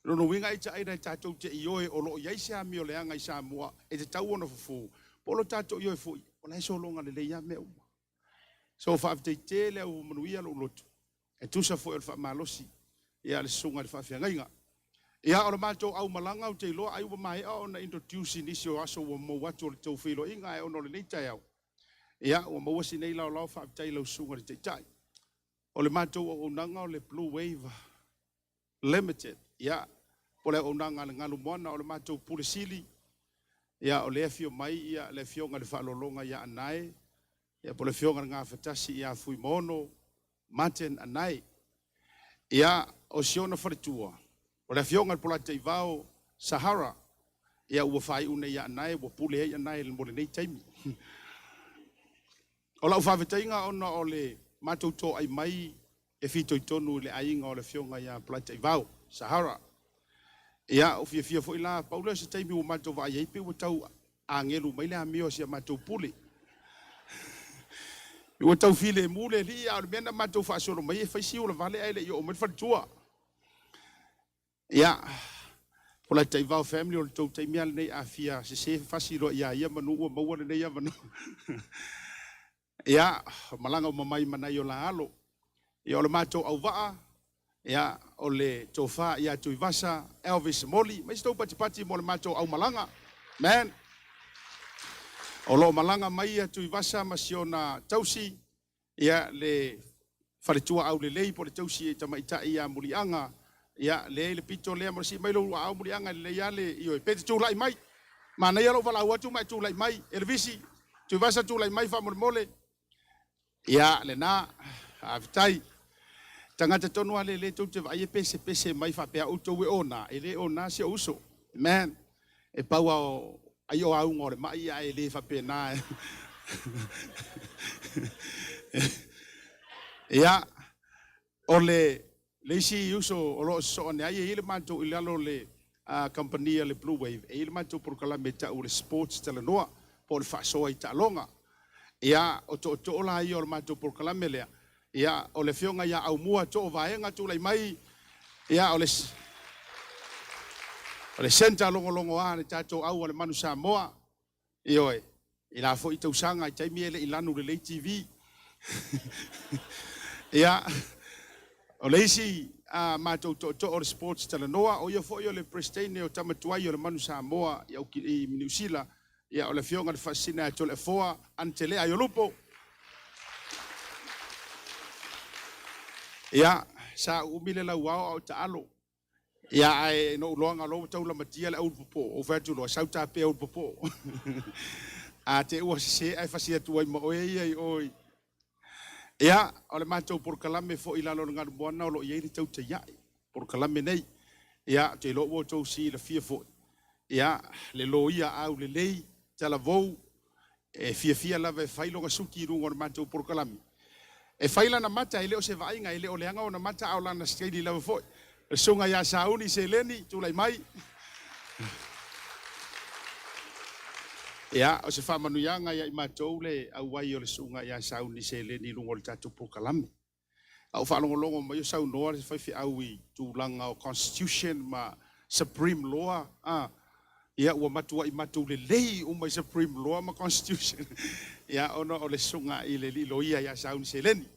O lona uiga aitaaina e tatou te ioe o lo o i ai se amioleaga i Samoa e tatau ona fofo, po o lo tatou ioe foi, o la e sologa lelei lava mea uma. So faafetai tele ua manuia lou loto e tusa foi o le faamalosi ia le susuga i le faafeagaiga. Ia o le matou aumalaga ou te iloa ai ua maea ona introduce i nisi o aso ua mou atu o le tou feiloaiga ae ona o lenei taeao, ia ua maua si nei laolao faafetai i lau susuga i le Taitai. O le matou auaunaga o le Blue Wave Limited, ia po o le auaunaga a le Galu Moana o le matou Pule Sili, ia o lea e afio mai ia le afioga i le Faaaloaloga ia Anae, ia po o le afioga i le Gafatasi ia Fuimaono Martin Anae. Ia, o si ona faletua, o le afioga i le Polataivao Sahara, ia ua faaiu nei ia Anae, ua pule ai Anae mo lenei taimi. O lau faafetaiga ona o le matou toai mai e fitoitonu i le aiga o le afioga ia Polataivao Sahara. Ia, ua fiafia foi la, pau lea o se taimi ua matou vaai ai pei ua tau agelu mai le amio a si a matou pule. Ua tau filemu le alii, a o le mea na matou faasolo mai e fai si ulavale ae le i oo mai le faletua. Ia, Polataivao family, o le tou taimi lava lenei a fia sese fasi loa ia ia manu ua maua lenei avanoa. Ia, malaga uma mai ma nai o la alo. Ia, o le matou auvaa, ia, o le tofa ia Tuivasa Elvis Moli. Mai se tou patipati mo le matou aumalaga. Man. O lo o malaga mai ia Tuivasa ma si ona tausi, ia le faletua aulelei po o le tausi e tamaitai ia Muliaga, ia lea i le pito lea, ma sii mai lou aao Muliaga e lelei lava le ioe, pe te tulai mai. Manaia lou valaau atu ma e tulai mai, Elevisi, Tuivasa tulai mai faamolemole. Ia, lena, faafetai. Tagata tonu lava lele tou te vaai e pesepese mai faapea outou e ona, e le ona si ou uso. Man, e pau lava o ai o auga o le mai ae le faapena. Ia, o le isi uso o lo o sosoo ane ai, e i ai le matou i lalo o le Kamupani a le Blue Wave, e i ai le matou polokalame e tau o le Sports Talanoa, po o le Faasoa i Taaloga. Ia, o tootoo la ia o le matou polokalame lea, ia, o le afioga ia Aumua Toovaega tulai mai, ia, o le, o le centre logologoa le tatou au a le Manu Samoa, ioe, i la foi tausaga i taimi e le i lanu lelei TV. Ia, o le isi a matou tootoo o le Sports Talanoa, o ia foi o le Peresetene o Tama Tuai o le Manu Samoa i, i Niu Sila, ia o le afioga i le Faasisina ia Toleafoa Anitelea Aiolupo. Ia, sa uumi le lauao a o taalo. Ia, ae na ou iloaga loa ua tau lamatia le aulupopo, ou fai atu loa, sau tapea ulupopo. A te ua sese ae fasi atu ai ma oe ia i o. Ia, o le matou polokalame foi i lalo o le galumoana o lo o i ai le tautaia'i, polokalame nei. Ia, ou te iloa ua outou silafia foi, ia, le loia aulelei, talavou, e fiafia lava e fai lona suki i luga o le matou polokalame. E fai lana mata, e le o se vaaiga, e le o leaga ona mata, a o lana sikeili lava foi. Le susuga ia Sauni Seleni, tulai mai. Ia, o se faamanuiaga ia i matou le auai o le susuga ia Sauni Seleni i luga o le tatou polokalame. A ou faalogologo mai o saunoa le faifeau i tulaga o Constitution ma Supreme Law, ia ua matuai matou lelei uma i Supreme Law ma Constitution, ia ona o le susuga i le alii loia ia Sauni Seleni.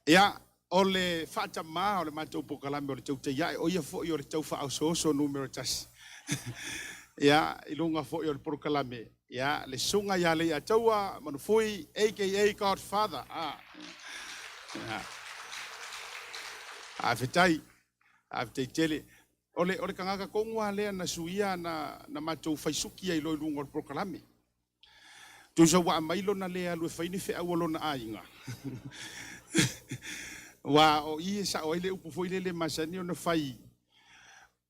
Ia, o le faatamā o le matou polokalame o le Tautaiae, o ia foi o le tau faaosooso numera tasi. Ia, i luga foi o le polokalame, ia, le susuga ia Leiataua Manufui, a.k.a. Godfather. Ia. Faafetai, faafetai tele. O le tagata tonu lava lea na suia na matou faisuki ai loa i luga o le polokalame. Tusa ua aumai lona le alu e fai ni feau a lona aiga. Ua o i e sao ai le upu foi lele masani ona fai,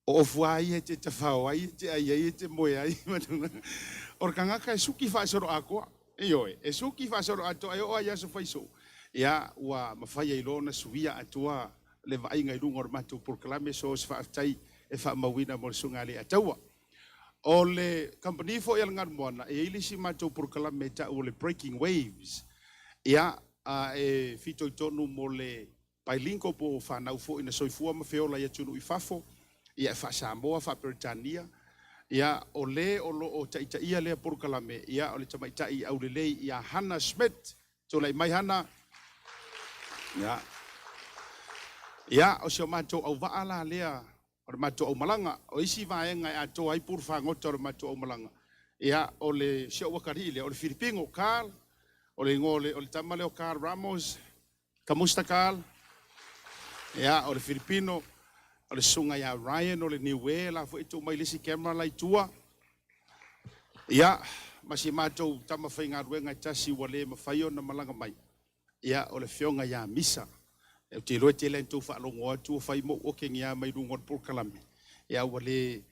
o ofu lava ia e te tafao ai, e te ai ai, e te moe ai. O le tagata e suki faasoloatoa. Ioe, e suki faasoloatoa e oo lava i aso faiso. Ia, ua mafai ai loa ona suia atoa le vaaiga i luga o le matou polokalame, so se faafetai e faamauina mo le susuga ia Leiataua. O le kamupani foi a le Galumoana, e i ai le isi matou polokalame e tau o le Breaking Waves. Ia, e fitoitonu mo le bilingual po o fanau foi na soifua ma feola i atunuu i fafo, ia e faa-Samoa, faa-Peretania. Ia, o le o lo o taitaia lea polokalame, ia o le tamaitai aulelei ia Hannah Schmidt. Tulai mai Hannah. Ia, ia o si o matou auvaa la lea o le matou aumalaga. O isi vaega e atoa ai pulu fagota o le matou aumalaga, ia, o le si ou atalii lea, o le Filipino, Carl, o le igoa o le tama lea o Carl Ramos. Kamusta Carl? Ia, o le Filipino, o le susuga ia Ryan o le Niue, la foi tuu mai le isi camera la i tua. Ia, ma si matou tama faigaluega e tasi ua le mafai ona malaga mai, ia, o le afioga ia Misa. Ou te iloa e tele ina tou faalogo atu o fai mou okegia mai luga o le polokalame, ia ua le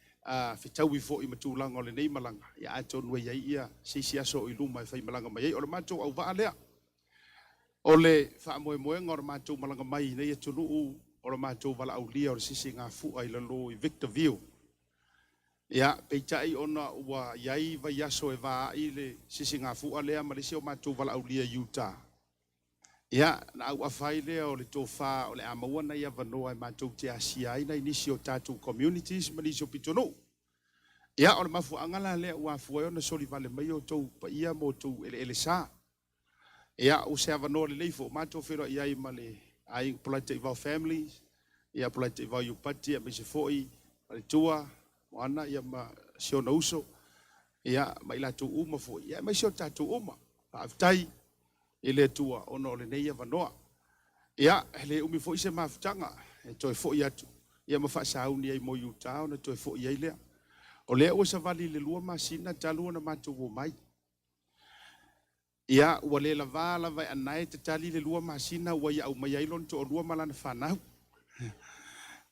fetaui foi ma tulaga o lenei malaga, ia atonu e i ai ia se isi aso o i luma e faimalaga mai ai. O le matou auvaa lea. O le faamoemoega o le matou malaga mai i nei atunuu, o le matou valaaulia o le sisigafua i lalo i Victorville. Ia, peitai ona ua i ai vaiaso e vaai le sisigafua lea ma le isi o matou valaaulia i Utah. Ia, na auafa ai lea o le tofa o le a maua nai avanoa e matou te asia ai nai nisi o tatou communities ma nisi o pitonuu. Ia, o le mafuaaga la lea ua afua ai ona solivale mai outou paia ma outou eleele sa. Ia, o se avanoa lelei foi matou feiloai ai ma le aiga Polataivao family, ia Polataivao Iupati, aemaise foi Faletua, Moana, ia ma si ona uso, ia ma i latou uma foi, ia aemaise o tatou uma. Faafetai i le Atua ona o lenei avanoa. Ia, e le umi foi se mafutaga e toe foi atu, ia ma faasauni ai mo Utah ona toe foi ai lea. O lea ua savali i le 2 masina talu ona matou omai. Ia, ua le lavā lava e anae tatali le 2 masina ua ia aumaia ai lona toalua ma lana fanau.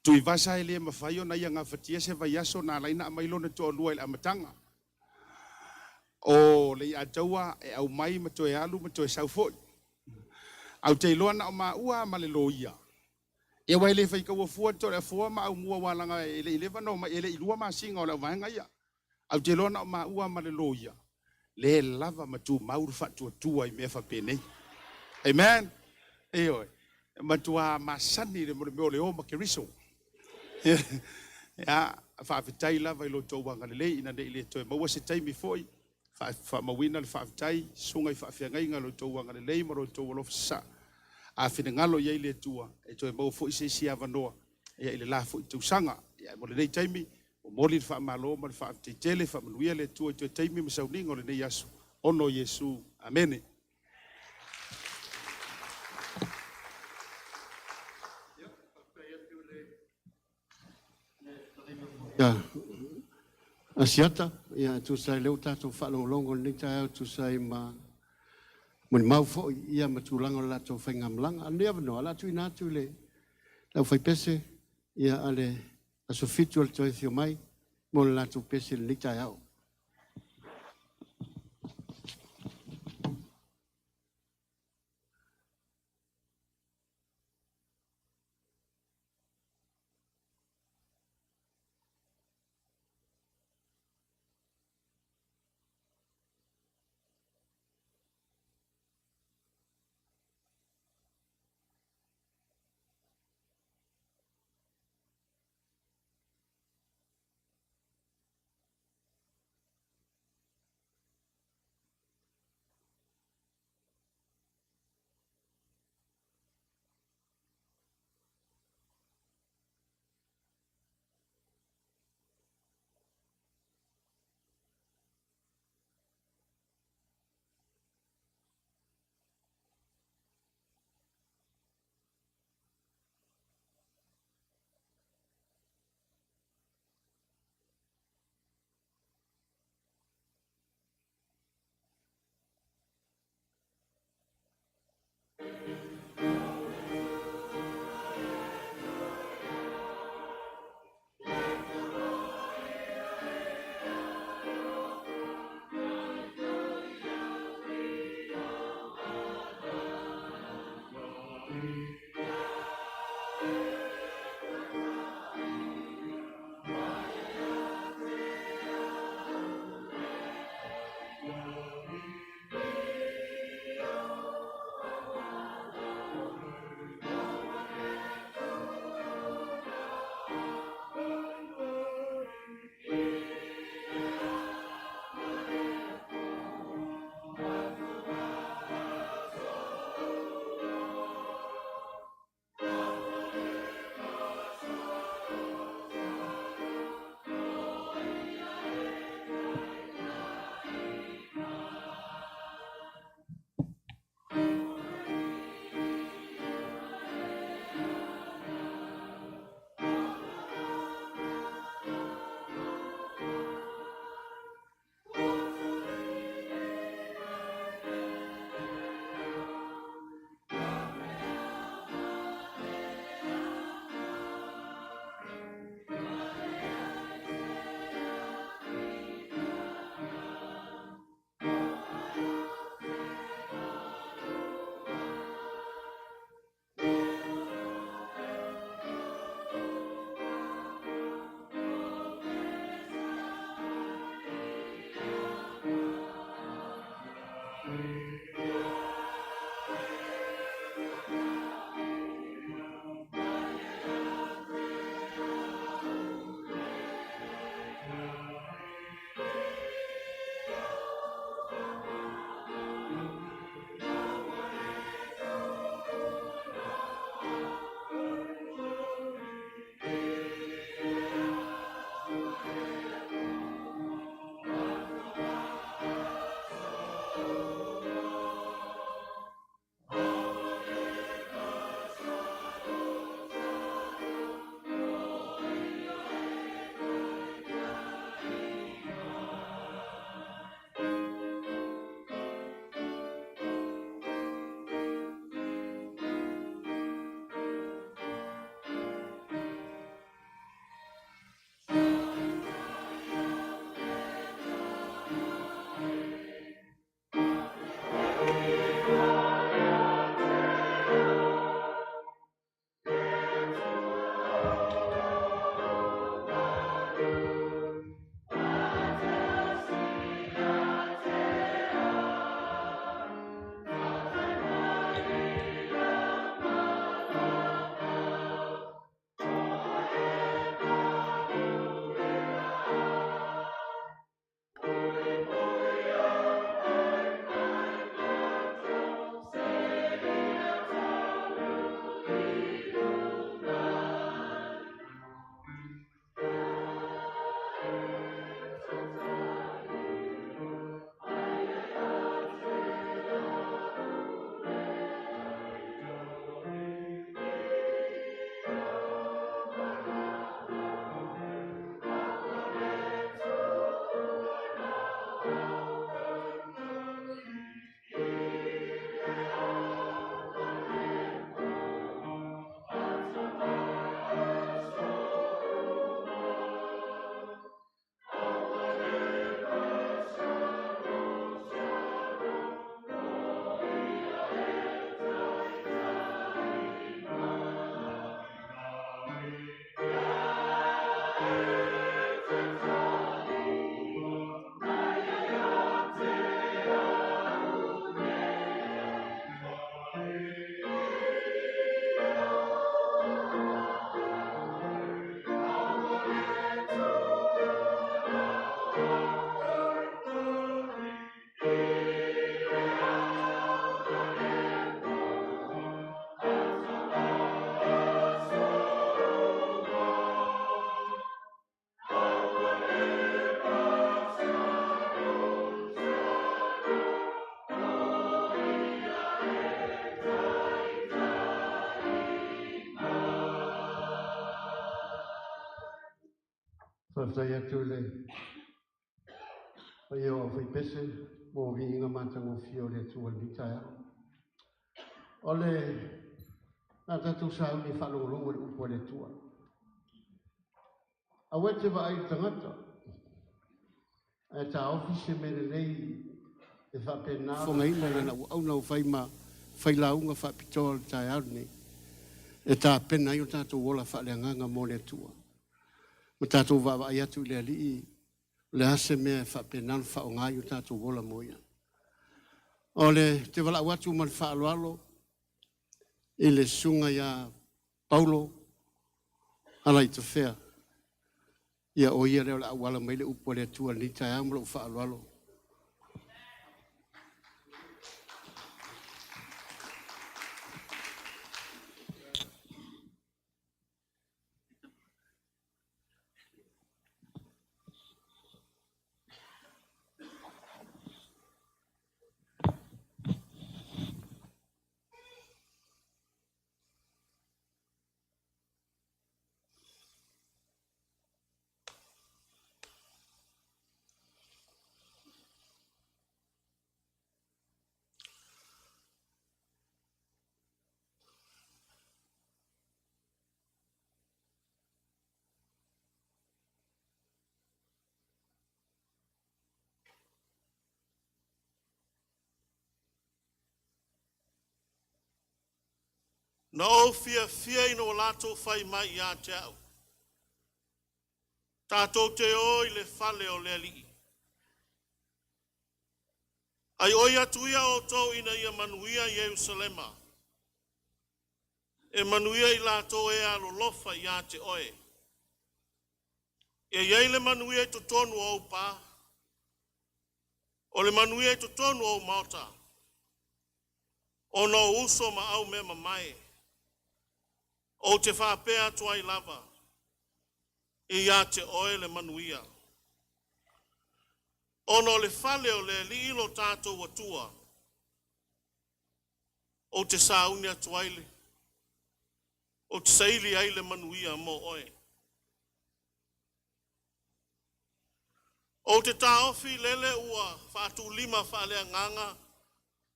Tuivasa e le mafai ona ia gafatia se vaiaso na ala ai na aumai lona toalua i le amataga. O Leiataua e aumai ma toe alu ma toe sau foi. Ae ou te iloa na o maua ma le loia. Ia ua e le faitaua fua le toaleafoa ma aumua ua laga e le i leva ona omai, e le i 2 masina o le auvaega ia. Ae ou te iloa na o maua ma le loia, le lava ma tumau le faatuatua i mea faapenei. Amen. Ioe. E matua masani le mea o le o ma Keriso. Ia, faafetai lava i lo outou agalelei ina ne i le toe maua se taimi foi, faamauina le faafetai, susuga i faafeagaiga i lo outou agalelei ma lo outou alofa sasaa. A finagalo i ai le Atua, e toe maua foi se isi avanoa ia i le la foi tausaga. Ia mo lenei taimi, momoli le faamalo ma le faafetai tele, faamanuia le Atua i toe taimi ma sauniga o lenei aso, ona o Iesu. Amene. Ia, Asiata, ia, e tusa ai lea ua tatou faalogologo i lenei taeao e tusa ai ma molimau foi, ia, ma tulaga o le latou faigamalaga. A o lenei avanoa, o le a tuuina atu i le aufaipese, ia, a le Aso Fitu o le Toe Afio Mai mo le latou pese i lenei taeao. Faafetai atu i le paia o aufaipese mo viiga matagofie o le Atua i lenei taeao. O le a tatou sauni e faalogologo i le upu a le Atua. Aua e te vaai i le tagata, ae taofi se mea lelei e faapena fogaina lana auauna ua fai ma failauga faapitoa o le taeao lenei e tapena ai o tatou ola faaleagaga mo le Atua. Ma tatou vaavaai atu i le Alii, o le a se mea e faapena ona faaaoga ai o tatou ola mo ia. O le te valaau atu ma le faaaloalo i le susuga ia Paulo Alaitafea. Ia o ia lea o le auala mai le upu a le Atua i lenei taeao ma lou faaaloalo. Na ou fiafia ina ua latou fai mai ia te a'u, “Tatou te o i le fale o le Alii.” Ai oi atu ia outou ina ia manuia Ierusalema. E manuia i latou e alolofa ia te oe. Ia i ai le manuia i totonu o ou pa, o le manuia i totonu o ou maota, ona o uso ma aumeamamae. Ou te faapea atu ai lava, e ia te oe le manuia. Ona o le fale o le Alii lo tatou Atua, ou te sauni atu ai le, ou te saili ai le manuia mo oe. Ou te taofi lele ua faatulima faaleagaga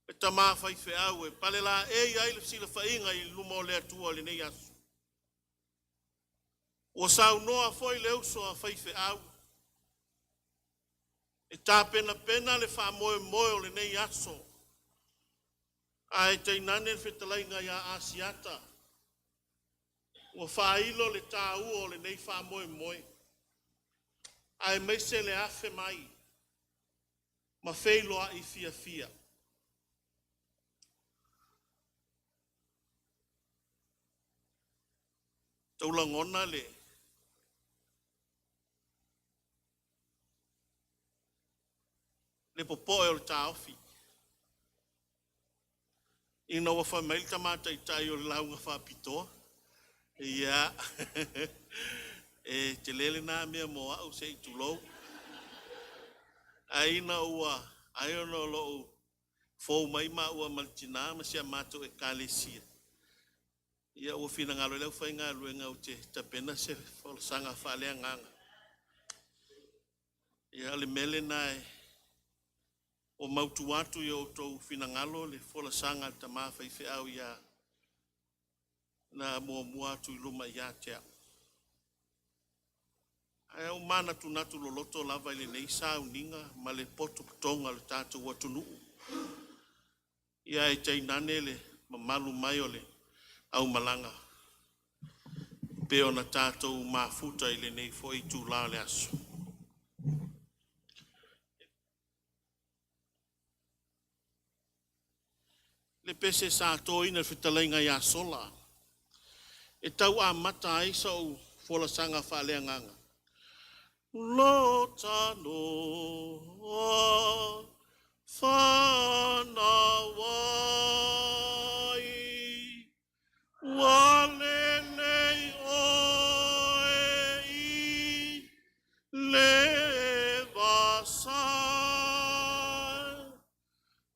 le tama faifeau e palelaei ai le fesilafaiga i luma o le Atua i lenei aso. Ua saunoa foi le uso a faifeau e tapenapena le faamoemoe o lenei aso, ae tainane le fetalaiga ia Asiata ua faailo le taua o lenei faamoemoe, aemaise le afe mai ma feiloai fiafia. Taulagona le popoe o le taofi ina ua fai mai le tama taitai o le lauga faapitoa. Ia, e tele lena mea mo au se i tulou. Ai ina ua ai ona o lou fou mai maua ma le tina ma si a matou ekalesia, ia ua finagalo ai le aufaigaluega ou te tapena se folasaga faaleagaga. Ia o le mea lena e ua mautu atu i o outou finagalo le folasaga a le tama faifeau ia na muamua atu i luma ia te au. Ae ua manatunatu loloto lava i lenei sauniga ma le potopotoga o le tatou atunuu. Ia ae tainane le mamalu mai o le aumalaga pei ona tatou mafuta i lenei foi itula o le aso. Le pese sa toina i le fetalaiga ia Sola e tau amata ai sau folasaga faaleagaga. Lo tanoa fanauai, ua lelei oe i le vasa,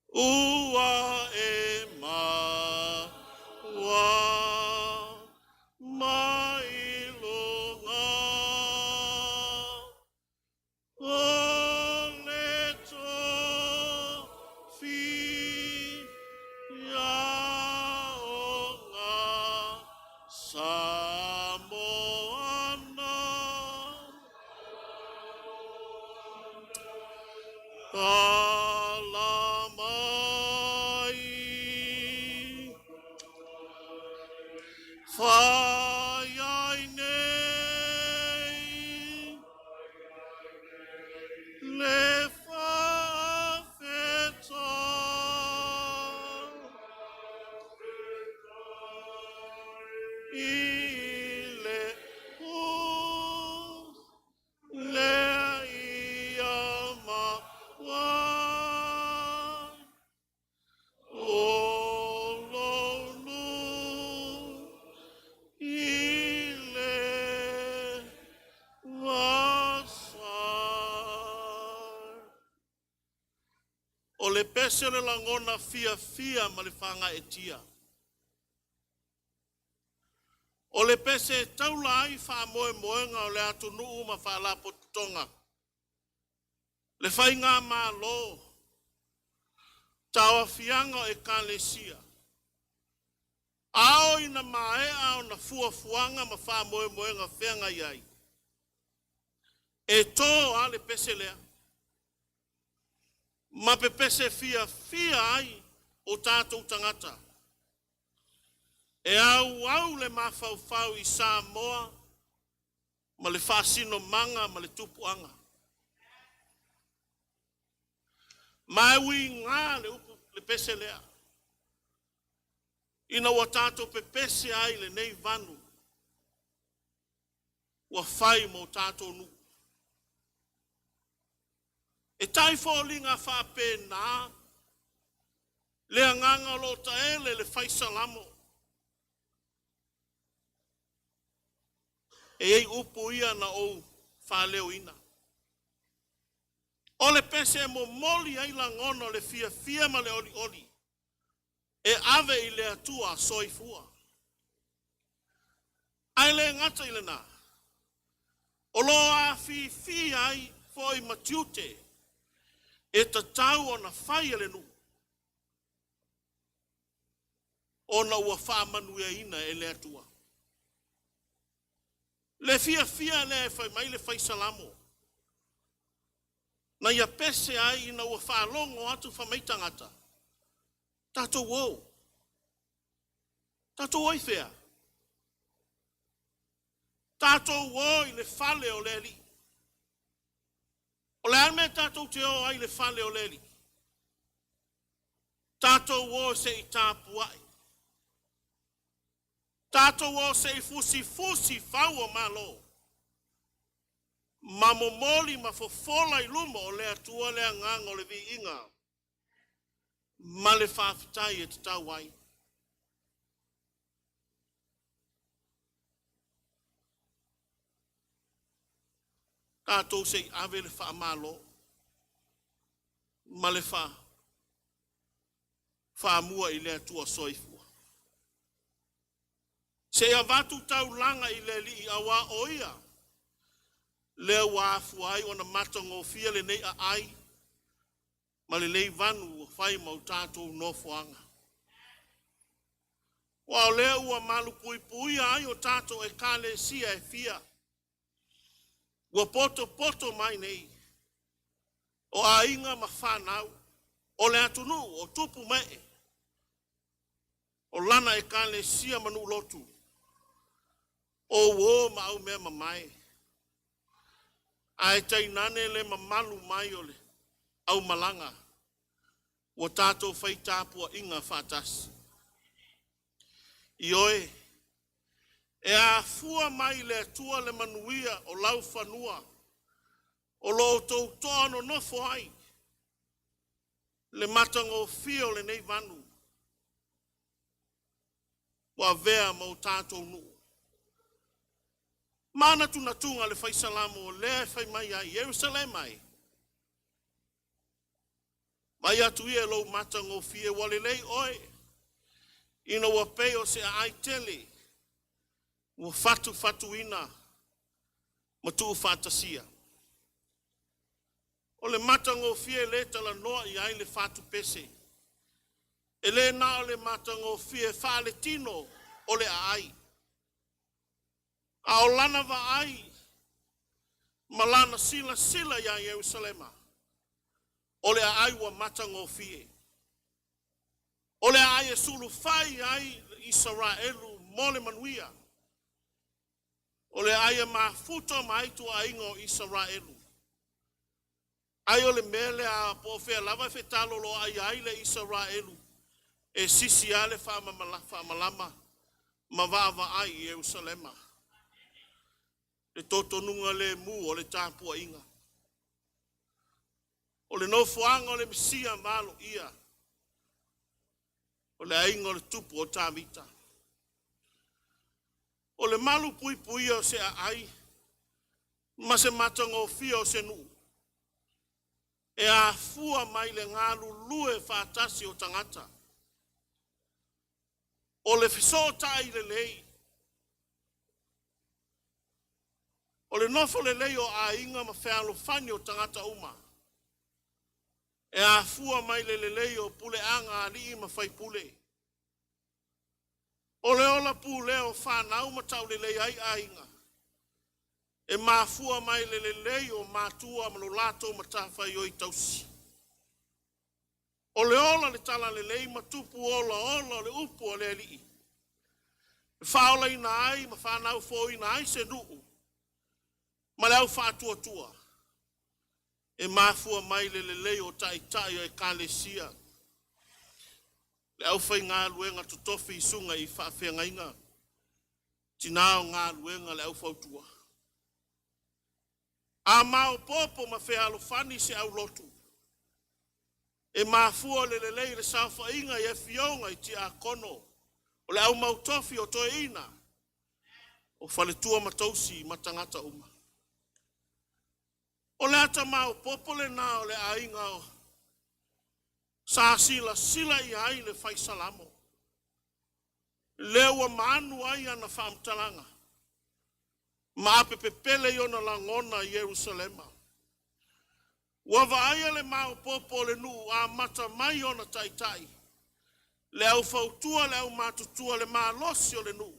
ua e maua mai luga. Tala mai Fai ai nei Le fa'afetai I le u lea ia maua O lou nuu i le vasa. O le pese o le lagona fiafia ma le faagaeetia. O le pese e taula ai faamoemoega o le atunuu ma faalapotopotoga, le faigamalo, tauaofiaga o ekalesia. A oo ina maea ona fuafuaga ma faamoemoega feagai ai, e to lava le pese lea ma pepese fiafia ai o tatou tagata. E auau le mafaufau i Samoa ma le faasinomaga ma le tupuaga. Ma e uiga le upu le pese lea, ina ua tatou pepese ai i lenei vanu ua fai mo tatou nuu. E taifoliga faapena le agaga o lo o taele i le fai Salamo. E i ai upu ia na ou faaleoina. O le pese e momoli ai lagona o le fiafia ma le olioli e ave i le Atua soifua. Ae le gata i lena, o lo o afifi ai foi ma tiute e tatau ona fai e le nuu ona ua faamanuiaina e le Atua. Le fiafia lea e fai mai le fai Salamo, na ia pese ai ina ua faalogo atu fai mai tagata, tatou o, tatou o i fea? Tatou o i le fale o le Alii. O le a le mea tatou te o ai i le fale o le Alii? Tatou o se i tapuai. Tatou o se i fusifusi fau o malo ma momoli ma fofola i luma o le Atua le agaga o le viiga ma le faafetai e tatau ai. Tatou se i ave le faamalo ma le faamua i le Atua soifua. Se i avatu taulaga i le Alii auā o Ia lea ua afua ai ona matagofie lenei aai ma lenei vanu ua fai ma o tatou nofoaga. Aua o lea ua malupuipuia ai o tatou ekalesia e fia, ua potopoto mai nei, o aiga ma fanau, o le atunuu o tupu ma ee, o lana ekalesia ma nuu lotu, o uō ma aumea mamae, ae tainane le mamalu mai o le aumalaga ua tatou fai tapuaiga faatasi. Ioe, e afua mai le Atua le manuia o laufanua o lo o outou toa nonofo ai le matagofie o lenei vanu ua avea ma o tatou nuu. Manatunatuga le fai Salamo o lea e fai mai ai, Ierusalema e, vaai atu ia i lou matagofie ua lelei oe, ina ua pei o se aai tele ua fatufatuina ma tuufaatasia. O le matagofie le talanoa i ai le fatupese. E le na o le matagofie faaletino o le aai, a o lana vaai ma lana silasila ia Ierusalema. O le aai ua matagofie. O le aai e sulufai ai Isaraelu mo le manuia. O le aai e mafuta ma ai tuaiga o Isaraelu. Ai o le mea lea po o fea lava e fetaloloai ai le Isaraelu e sisi lava le faamalama ma vaavaai i Ierusalema. Le totonuga lemu o le tapuaiga. O le nofoaga o le Mesia maloia. O le aiga o le tupu o Tavita. O le malu puipuia o se aai ma se matagofie o se nuu e afua mai le galulue faatasi o tagata. O le fesootai lelei, o le nofo lelei o aiga ma fealofani o tagata uma, e afua mai le lelei o puleaga a alii ma faipule. O le ola pulea o fanau ma taulelei ai aiga, e mafua mai le lelei o matua ma lo latou matafaioi tausi. O le ola le talalelei ma tupu olaola o le upu a le Alii, e faaolaina ai ma faanaufoina ai se nuu ma le au faatuatua, e mafua mai le lelei o taitai o ekalesia, le aufaigaluega totofi i susuga i faafeagaiga, tina o galuega, le au fautua. A maopoopo ma fealofani se aulotu, e mafua le lelei i le saofaiga i afioga i tiakono, o le au mautofi o toeaiina, o faletua ma tausi ma tagata uma. O le ata maopoopo lena o le aiga sa silasila i ai le fai Salamo, lea ua maanu ai ana faamatalaga ma ape pepele i ona lagona i Yerusalema. Ua vaaia le maopoopo o le nuu amata mai ona taitai, le au fautua, le aumatutua, le malosi o le nuu,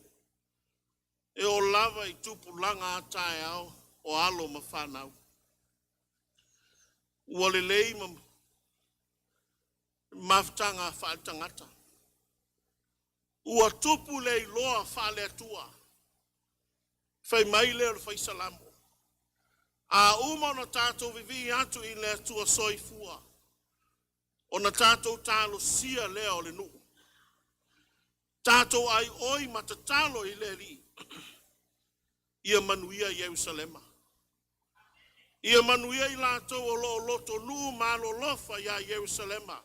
e oo lava i tupulaga a taeao o alo ma fanau. Ua lelei ma mafutaga faale-tagata, ua tupu le iloa faale-Atua. Fai mai lea o le fai Salamo, a uma ona tatou vivii atu i le Atua Soifua, ona tatou talosia lea o le nuu, tatou aioi ma tatalo i le Alii ia manuia Ierusalema. Ia manuia i latou o lo o lotonuu ma alolofa ia Ierusalema.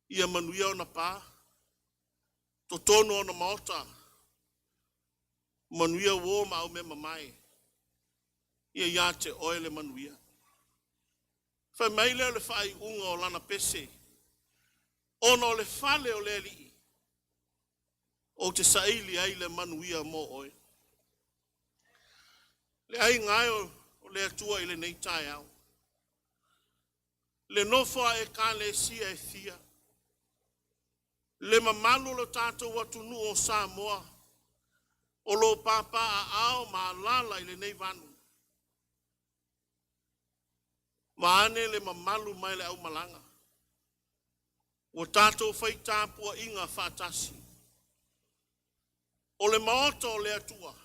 Ia manuia ona pa, totonu o ona maota, manuia uo ma aumea mamae, ia ia te oe le manuia. Fai mai lea o le faaiuga o lana pese, ona o le fale o le Alii, ou te saili ai le manuia mo oe. Le aiga e o le Atua i lenei taeao, le nofo a ekalesia e fia, le mamalu o le tatou atunuu o Samoa, o lo o papaaao ma alaala i lenei vanu. Vaeane le mamalu mai le aumalaga, ua tatou fai tapuaiga faatasi. O le maota o le Atua,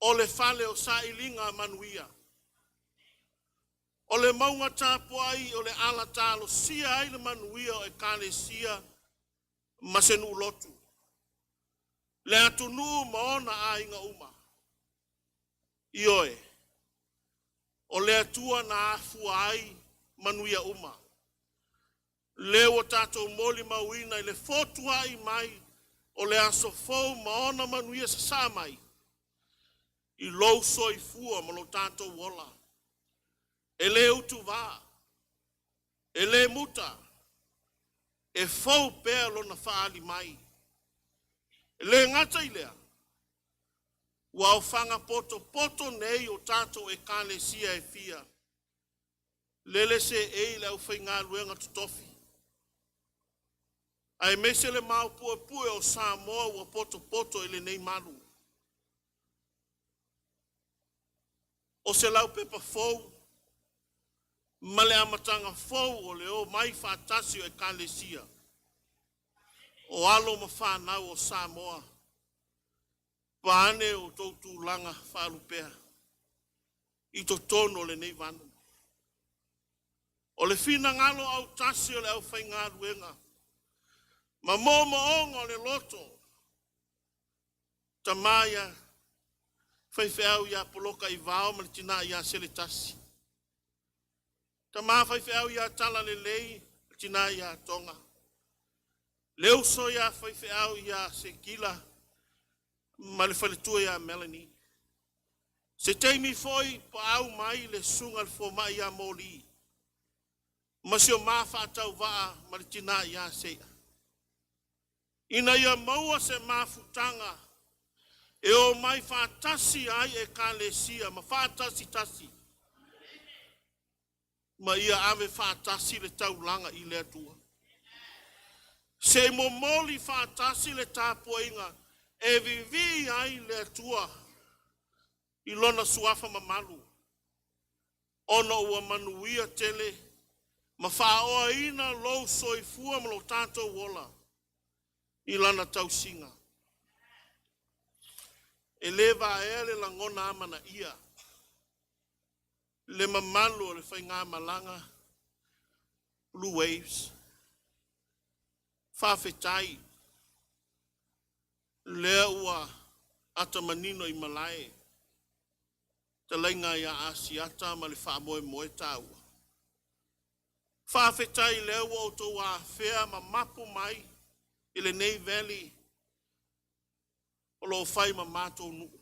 o le fale o sailiga manuia, o le mauga tapuai o le ala talosia ai le manuia o ekalesia ma se nuu lotu, le atunuu ma ona aiga uma. Ioe, o le Atua na afua ai manuia uma. Lea ua tatou molimauina i le fotuai mai o le aso fou ma ona manuia sasaa mai i lou soifua ma lo tatou ola. E le utuvā, e le muta, e fou pea lona faaali mai. E le gata i lea, ua aofaga potopoto nei o tatou ekalesia e fia, lele seei le aufaigaluega totofi, aemaise le maopuepue o Samoa ua potopoto i lenei malu. O se laupepa fou Ma le amataga fou o le o mai faatasi o ekalesia o alo ma fanau o Samoa. Vaeane outou tulaga faalupea i totonu o lenei vanu. O le finagalo autasi o le aufaigaluega ma moomooga o le loto, tama ia faifeau ia Poloka Ivao ma le tina ia Seletasi, tama faifeau ia Talalelei, le tina ia Toga, le uso ia faifeau ia Sekila ma le faletua ia Melanie. Se taimi foi paau mai le susuga i le fomai ia Moli ma si o ma faatauvaa ma le tina ia Seia, ina ia maua se mafutaga e o mai faatasi ai ekalesia ma faatasi tasi ma ia ave faatasi le taulaga i le Atua. Se i momoli faatasi le tapuaiga e vivii ai le Atua i lona suafa mamalu, ona ua manuia tele ma faaoaina lou soifua ma lo tatou ola i lana tausiga. E le vaea le lagona amanaia le mamalu o le faigamalaga Blue Waves. Faafetai lea ua ata manino i malae talaiga ia Asiata ma le faamoemoe taua. Faafetai lea ua outou afea ma mapu mai i lenei valley o lo o fai ma matou nuu.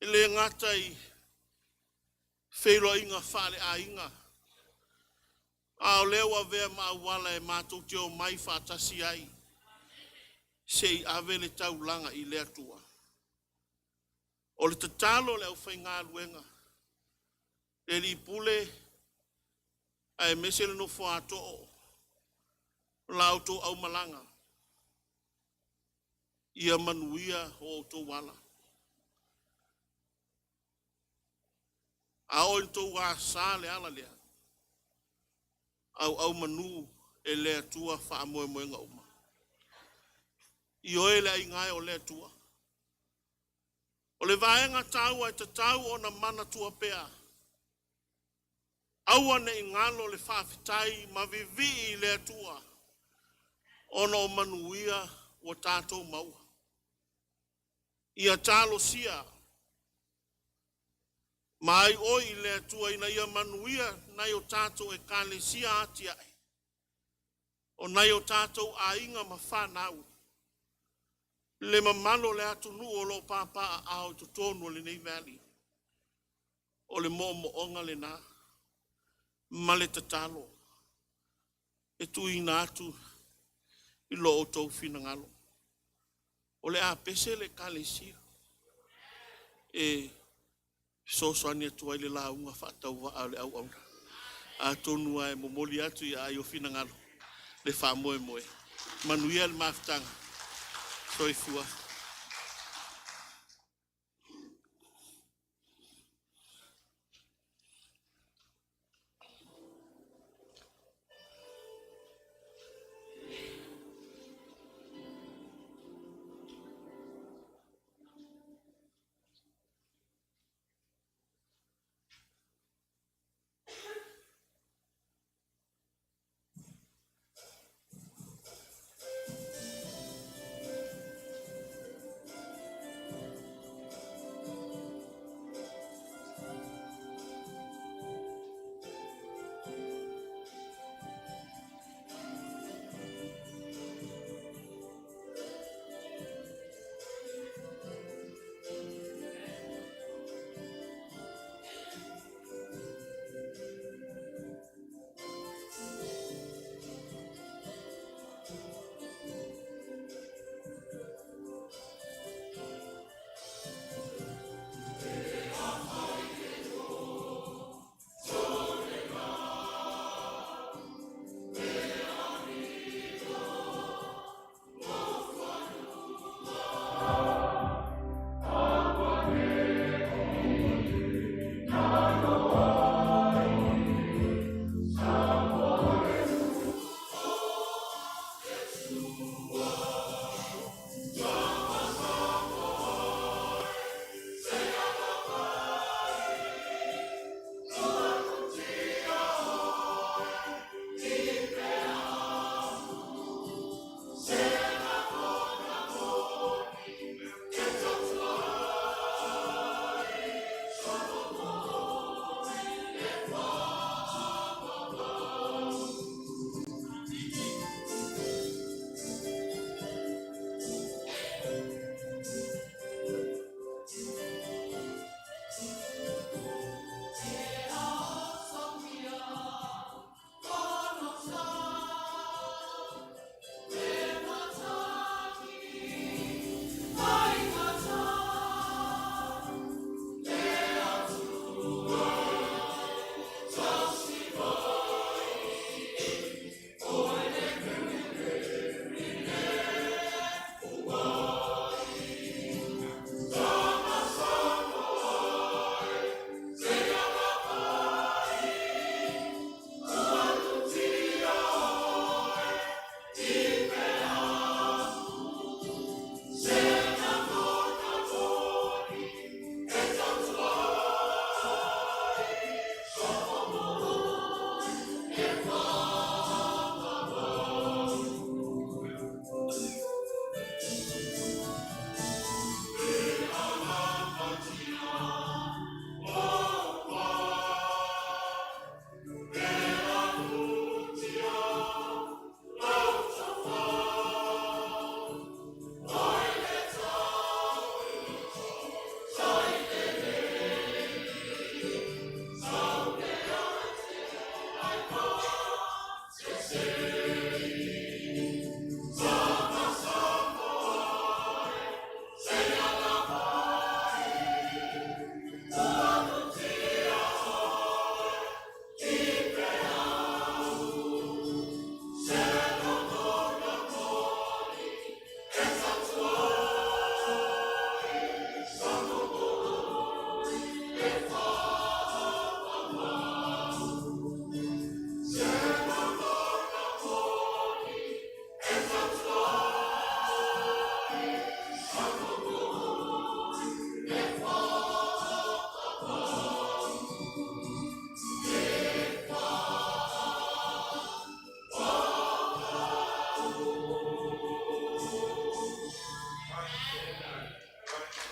E le gata i feiloaiga faaleaiga, a o lea ua avea ma auala e matou te omai faatasi ai se i ave le taulaga i le Atua. O le tatalo a le aufaigaluega, le Alii Pule aemaise le nofo a too o la outou aumalaga, ia manuia o outou ala. A oo ina outou asa le ala lea, auau manu e le Atua faamoemoega uma. Ioe le aiga e o le Atua. O le vaega taua e tatau ona manatua pea, aua ne i galo le faafetai ma vivii i le Atua ona o manuia ua tatou maua. Ia talosia ma ai oi i le Atua ina ia manuia nai o tatou ekalesia atiae, o nai o tatou aiga ma fanau, le mamalu o le atunuu o lo o papaaao i totonu o lenei valley. O le moomooga lena ma le tatalo e tuuina atu i lo outou finagalo. O le a pese le ekalesia e fesoasoani atu ai le lauga faatauvaa o le auauna. Atonu lava e momoli atu i aai o finagalo le faamoemoe. Manuia le mafutaga. Soifua.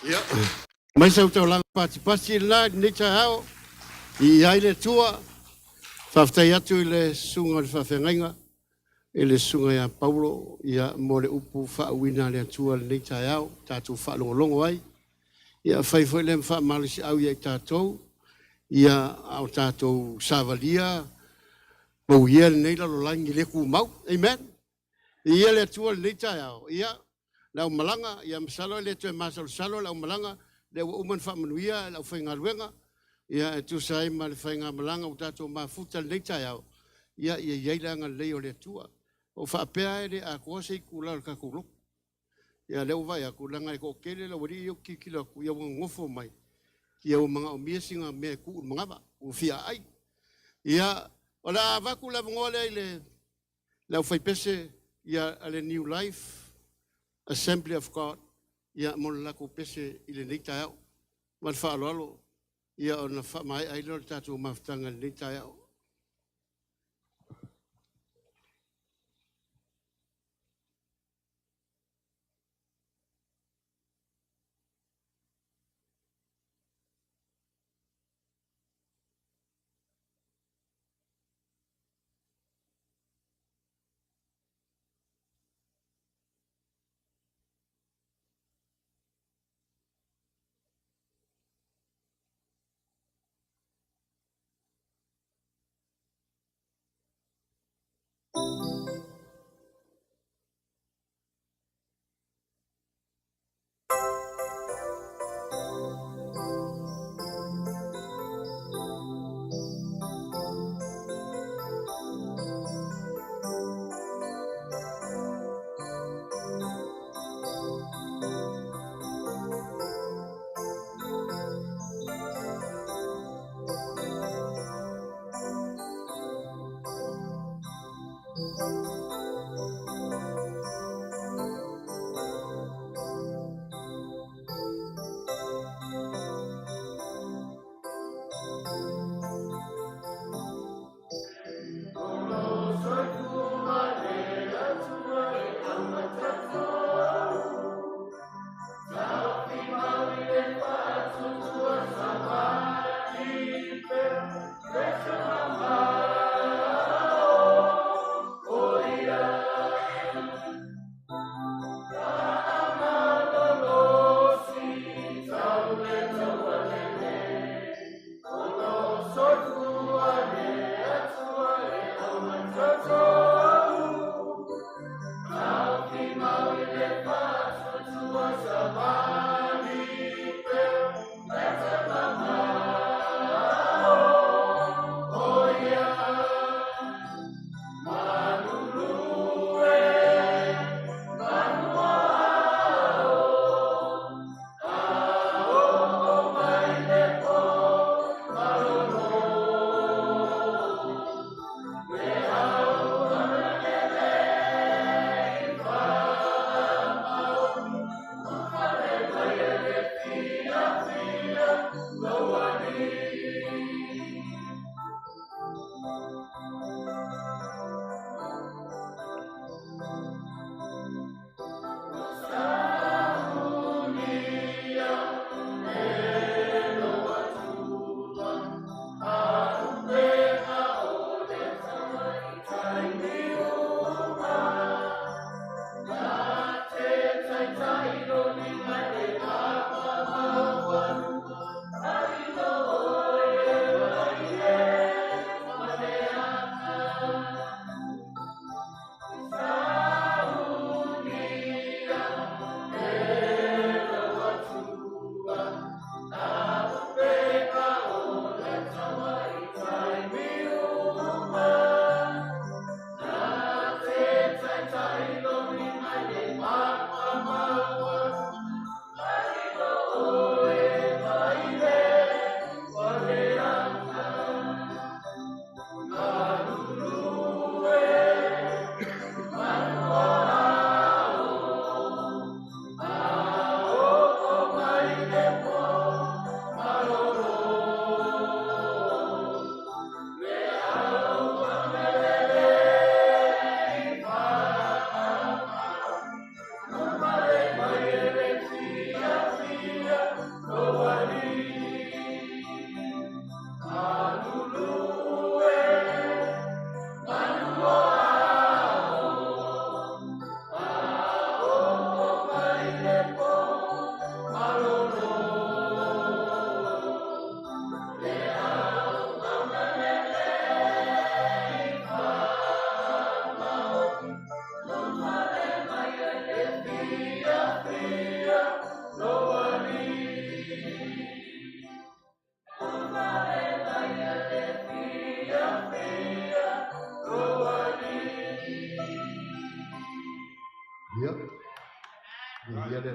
Ia. Mai sau taulaga patipati lena i lenei taeao i ai le Atua. Faafetai atu i le susuga o le faafeagaiga i le susuga ia Paulo ia mo le upu faauuina a le Atua i lenei taeao tatou faalogologo ai. Ia fai foi lea ma faamalosiau ia i tatou ia a o tatou savalia mauia lenei lalolagi le tumau. Amen. Ia le Atua i lenei taeao. Ia le aumalaga, ia masalo e le toe masalosalo le aumalaga, lea ua uma ona faamanuia le aufaigaluega, ia e tusa ai ma le faigamalaga ua tatou mafuta i lenei taeao, ia ia i ai le agalelei o le Atua. O faapea e le atoa se itula o le tatou lotu. Ia lea ua vaai atu, leaga e toatele le aualii ia ou te tilotilo atu, ia ua nonofo mai, ia ua manaomia sina mea e tuu i le manava, ua fia aai. Ia, o le a avatu le avanoa lea i le aufaipese ia a le New Life Assembly of God ia mo le latou pese i lenei taeao. Ma le faaaloalo ia ona faamaea ai lea o le tatou mafutaga i lenei taeao.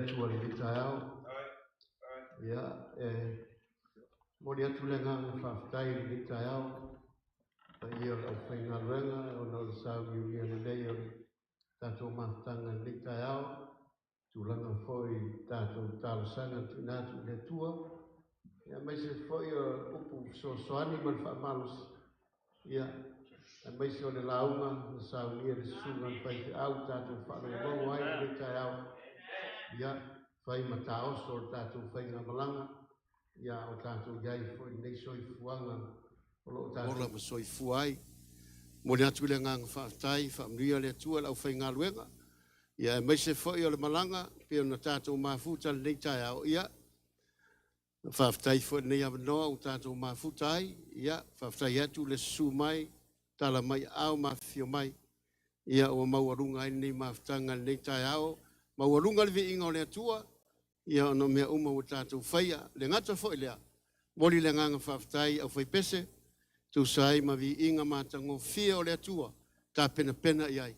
Atua i lenei taeao. Ia, e momoli atu le agaga faafetai i lenei taeao, paia o le aufaigaluega ona o le sauniunia lelei o le tatou mafutaga i lenei taeao, tulaga foi i tatou talosaga na tuuina atu i le Atua, ia aemaise foi o upu fesoasoani ma le faamalosi, ia aemaise o le lauga na saunia e le susuga i le faifeau tatou faalogologo ai i lenei taeao, ia fai ma taoso o le tatou faigamalaga, ia o tatou i ai foi i lenei soifuaga o lo o tatou ola ma soifua ai. Momoli atu le agaga faafetai, faamanuia le Atua i le aufaigaluega, ia aemaise foi o le malaga pei ona tatou mafuta i lenei taeao. Ia, faafetai foi i lenei avanoa ua tatou mafuta ai. Ia, faafetai atu le susu mai, tala mai aao ma afifio mai. Ia, ua maualuga ai lenei mafutaga i lenei taeao, maualuga le viiga o le Atua, ia ona o mea uma ua tatou faia. Le gata foi lea, momoli le agaga faafetai i aufaipese, tusa ai ma viiga matagofie o le Atua, tapenapena i ai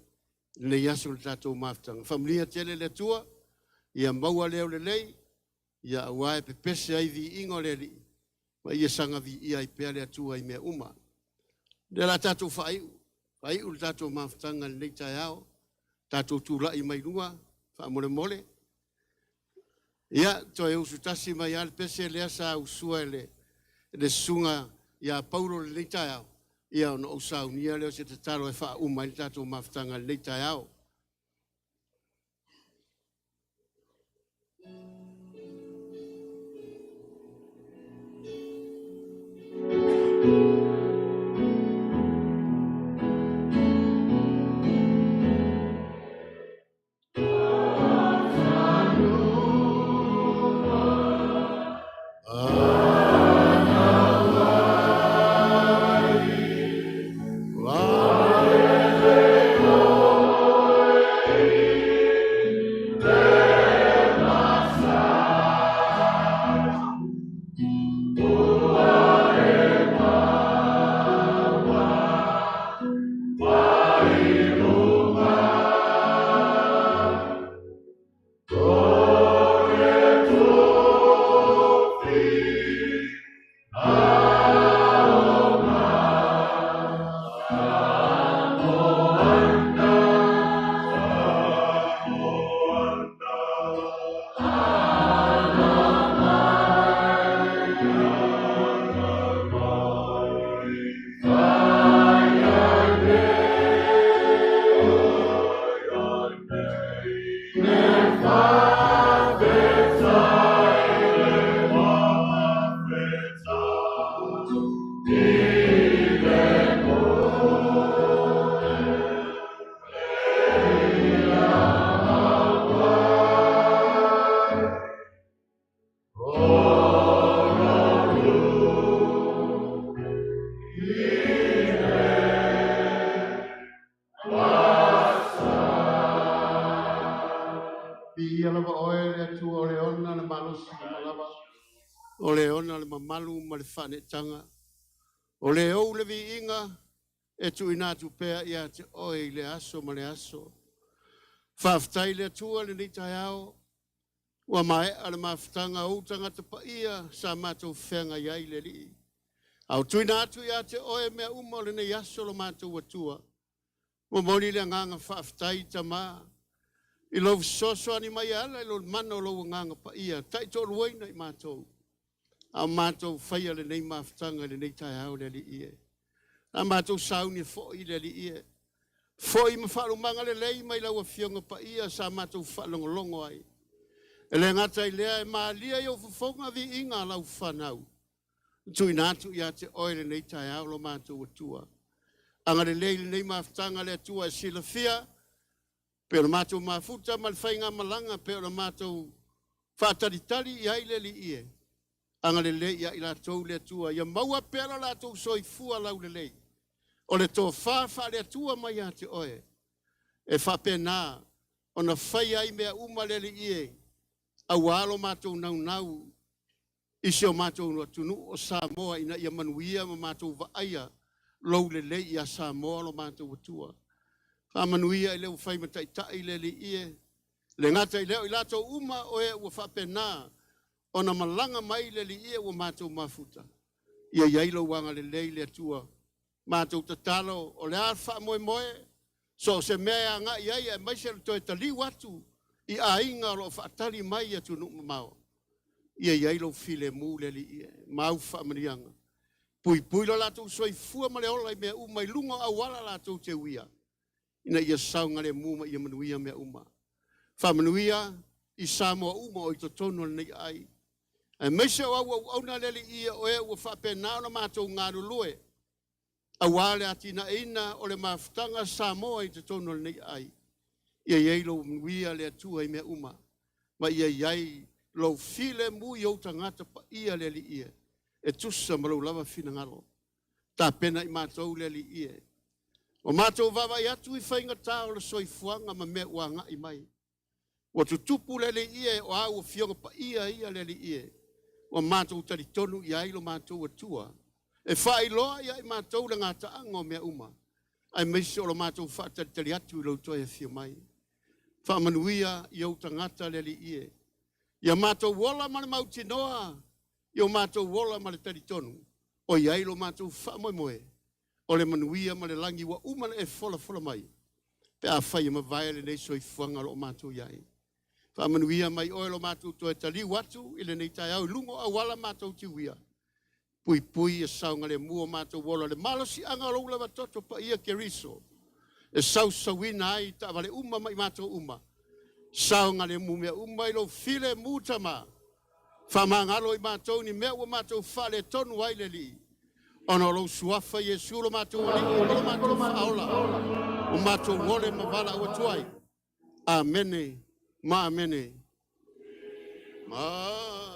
lenei aso i le tatou mafutaga. Faamanuia tele le Atua, ia maua leo lelei, ia aua e pepese ai viiga o le Alii, ma ia saga viia ai pea le Atua i mea uma. O lea o le a tatou faaiu, faaiu le tatou mafutaga i lenei taeao, tatou tulai mai luga, faamolemole. Ia, toe usutasi mai lava le pese lea sa usua e le susuga ia Paulo i lenei taeao, ia ona ou saunia lea o se tatalo e faauma ai le tatou mafutaga i lenei taeao. Viia lava oe le Atua o le ona le malosi uma lava, o le ona le mamalu ma le faaneetaga, o le ou le viiga e tuuina atu pea ia te oe i le aso ma le aso. Faafetai le Atua i lenei taeao, ua maea le mafutaga o ou tagata paia sa matou feagai ai le Alii. A o tuuina atu ia te oe mea uma o lenei aso lo matou Atua, momoli le agaga faafetai Tama i lou fesoasoani mai e ala i lou mana o lou agaga paia, taitoaluaina i matou, a o matou faia lenei mafutaga i lenei taeao le Alii e. A matou sauni foi le Alii e. Foi ma faalumaga lelei mai lau Afioga paia sa matou faalogologo ai. E le gata i lea e malia i ou fofoga viiga a lau fanau. Tuuina atu ia te oe lenei taeao lo matou Atua. Agalelei lenei mafutaga le Atua e silafia, pe o le matou mafuta ma le faigamalaga, pe o le matou faatalitali i ai le Alii e. Agalelei ia i latou le Atua, ia maua pea lo latou soifua laulelei. O le tofa faale-Atua mai ia te oe, e faapena ona faia ai mea uma le Alii e, aua lo matou naunau i si o matou atunuu o Samoa ina ia manuia ma matou vaaia lou lelei ia Samoa lo matou Atua. Faamanuia i le ua fai ma taitai le Alii e, Le gata i lea o i latou uma o e ua faapena ona malaga mai le Alii e ua matou mafuta. Ia i ai lou agalelei le Atua. Matou tatalo o le a le faamoemoe, so o se mea e agai i ai aemaise le toe taliu atu i aiga o lo o faatali mai i atunuu mamao. Ia i ai lou filemu le Alii e, ma au faamanuiaga. Puipui lo latou soifua ma le ola i mea uma i luga o auala latou te uia, ina ia saogalemu ma ia manuia mea uma. Faamanuia i Samoa uma o i totonu o lenei aai. Aemaise o au auauna le Alii o e ua faapena ona matou galulue, aua le atinaeina o le mafutaga Samoa i totonu o lenei aai. Ia i ai lou manuia le Atua i mea uma, ma ia i ai lou filemu i ou tagata paia le Alii e, e tusa ma lou lava finagalo. Tapena i matou le Alii e. Ua matou vaavaai atu i faigata o le soifuaga ma mea ua agai mai. Ua tutupu le Alii e, o au afioga paia ia le Alii e, ua matou talitonu i ai lo matou Atua. E faailoa ia i matou le gataaga o mea uma, aemaise o lo matou faatalitali atu i lou toe afio mai. Faamanuia i ou tagata le Alii e. Ia matou ola ma le mautinoa, ia o matou ola ma le talitonu, o i ai lo matou faamoemoe, o le manuia ma le lagi ua uma ona e folafola mai, pe afai e mavae lenei soifuaga o lo o matou i ai. Faamanuia mai oe lo matou toe taliu atu i lenei taeao i luga o auala matou te uia. Puipui ia saogalemu o matou ola i le malosiaga o lou lava toto paia Keriso, e sausauina ai taavale uma ma i matou uma. Saogalemu mea uma i lou filemu Tama. Faamagalo i matou ni mea ua matou faaletonu ai le Alii, ona o lou suafa Iesu lo matou Alii ma lo matou Faaola, o matou ole ma valaau atu ai. Amene ma amene. Mai.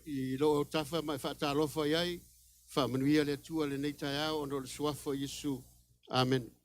I lou autafa ma e faatalofa i ai, faamanuia le Atua i lenei taeao ona o le suafa o Iesu. Amene.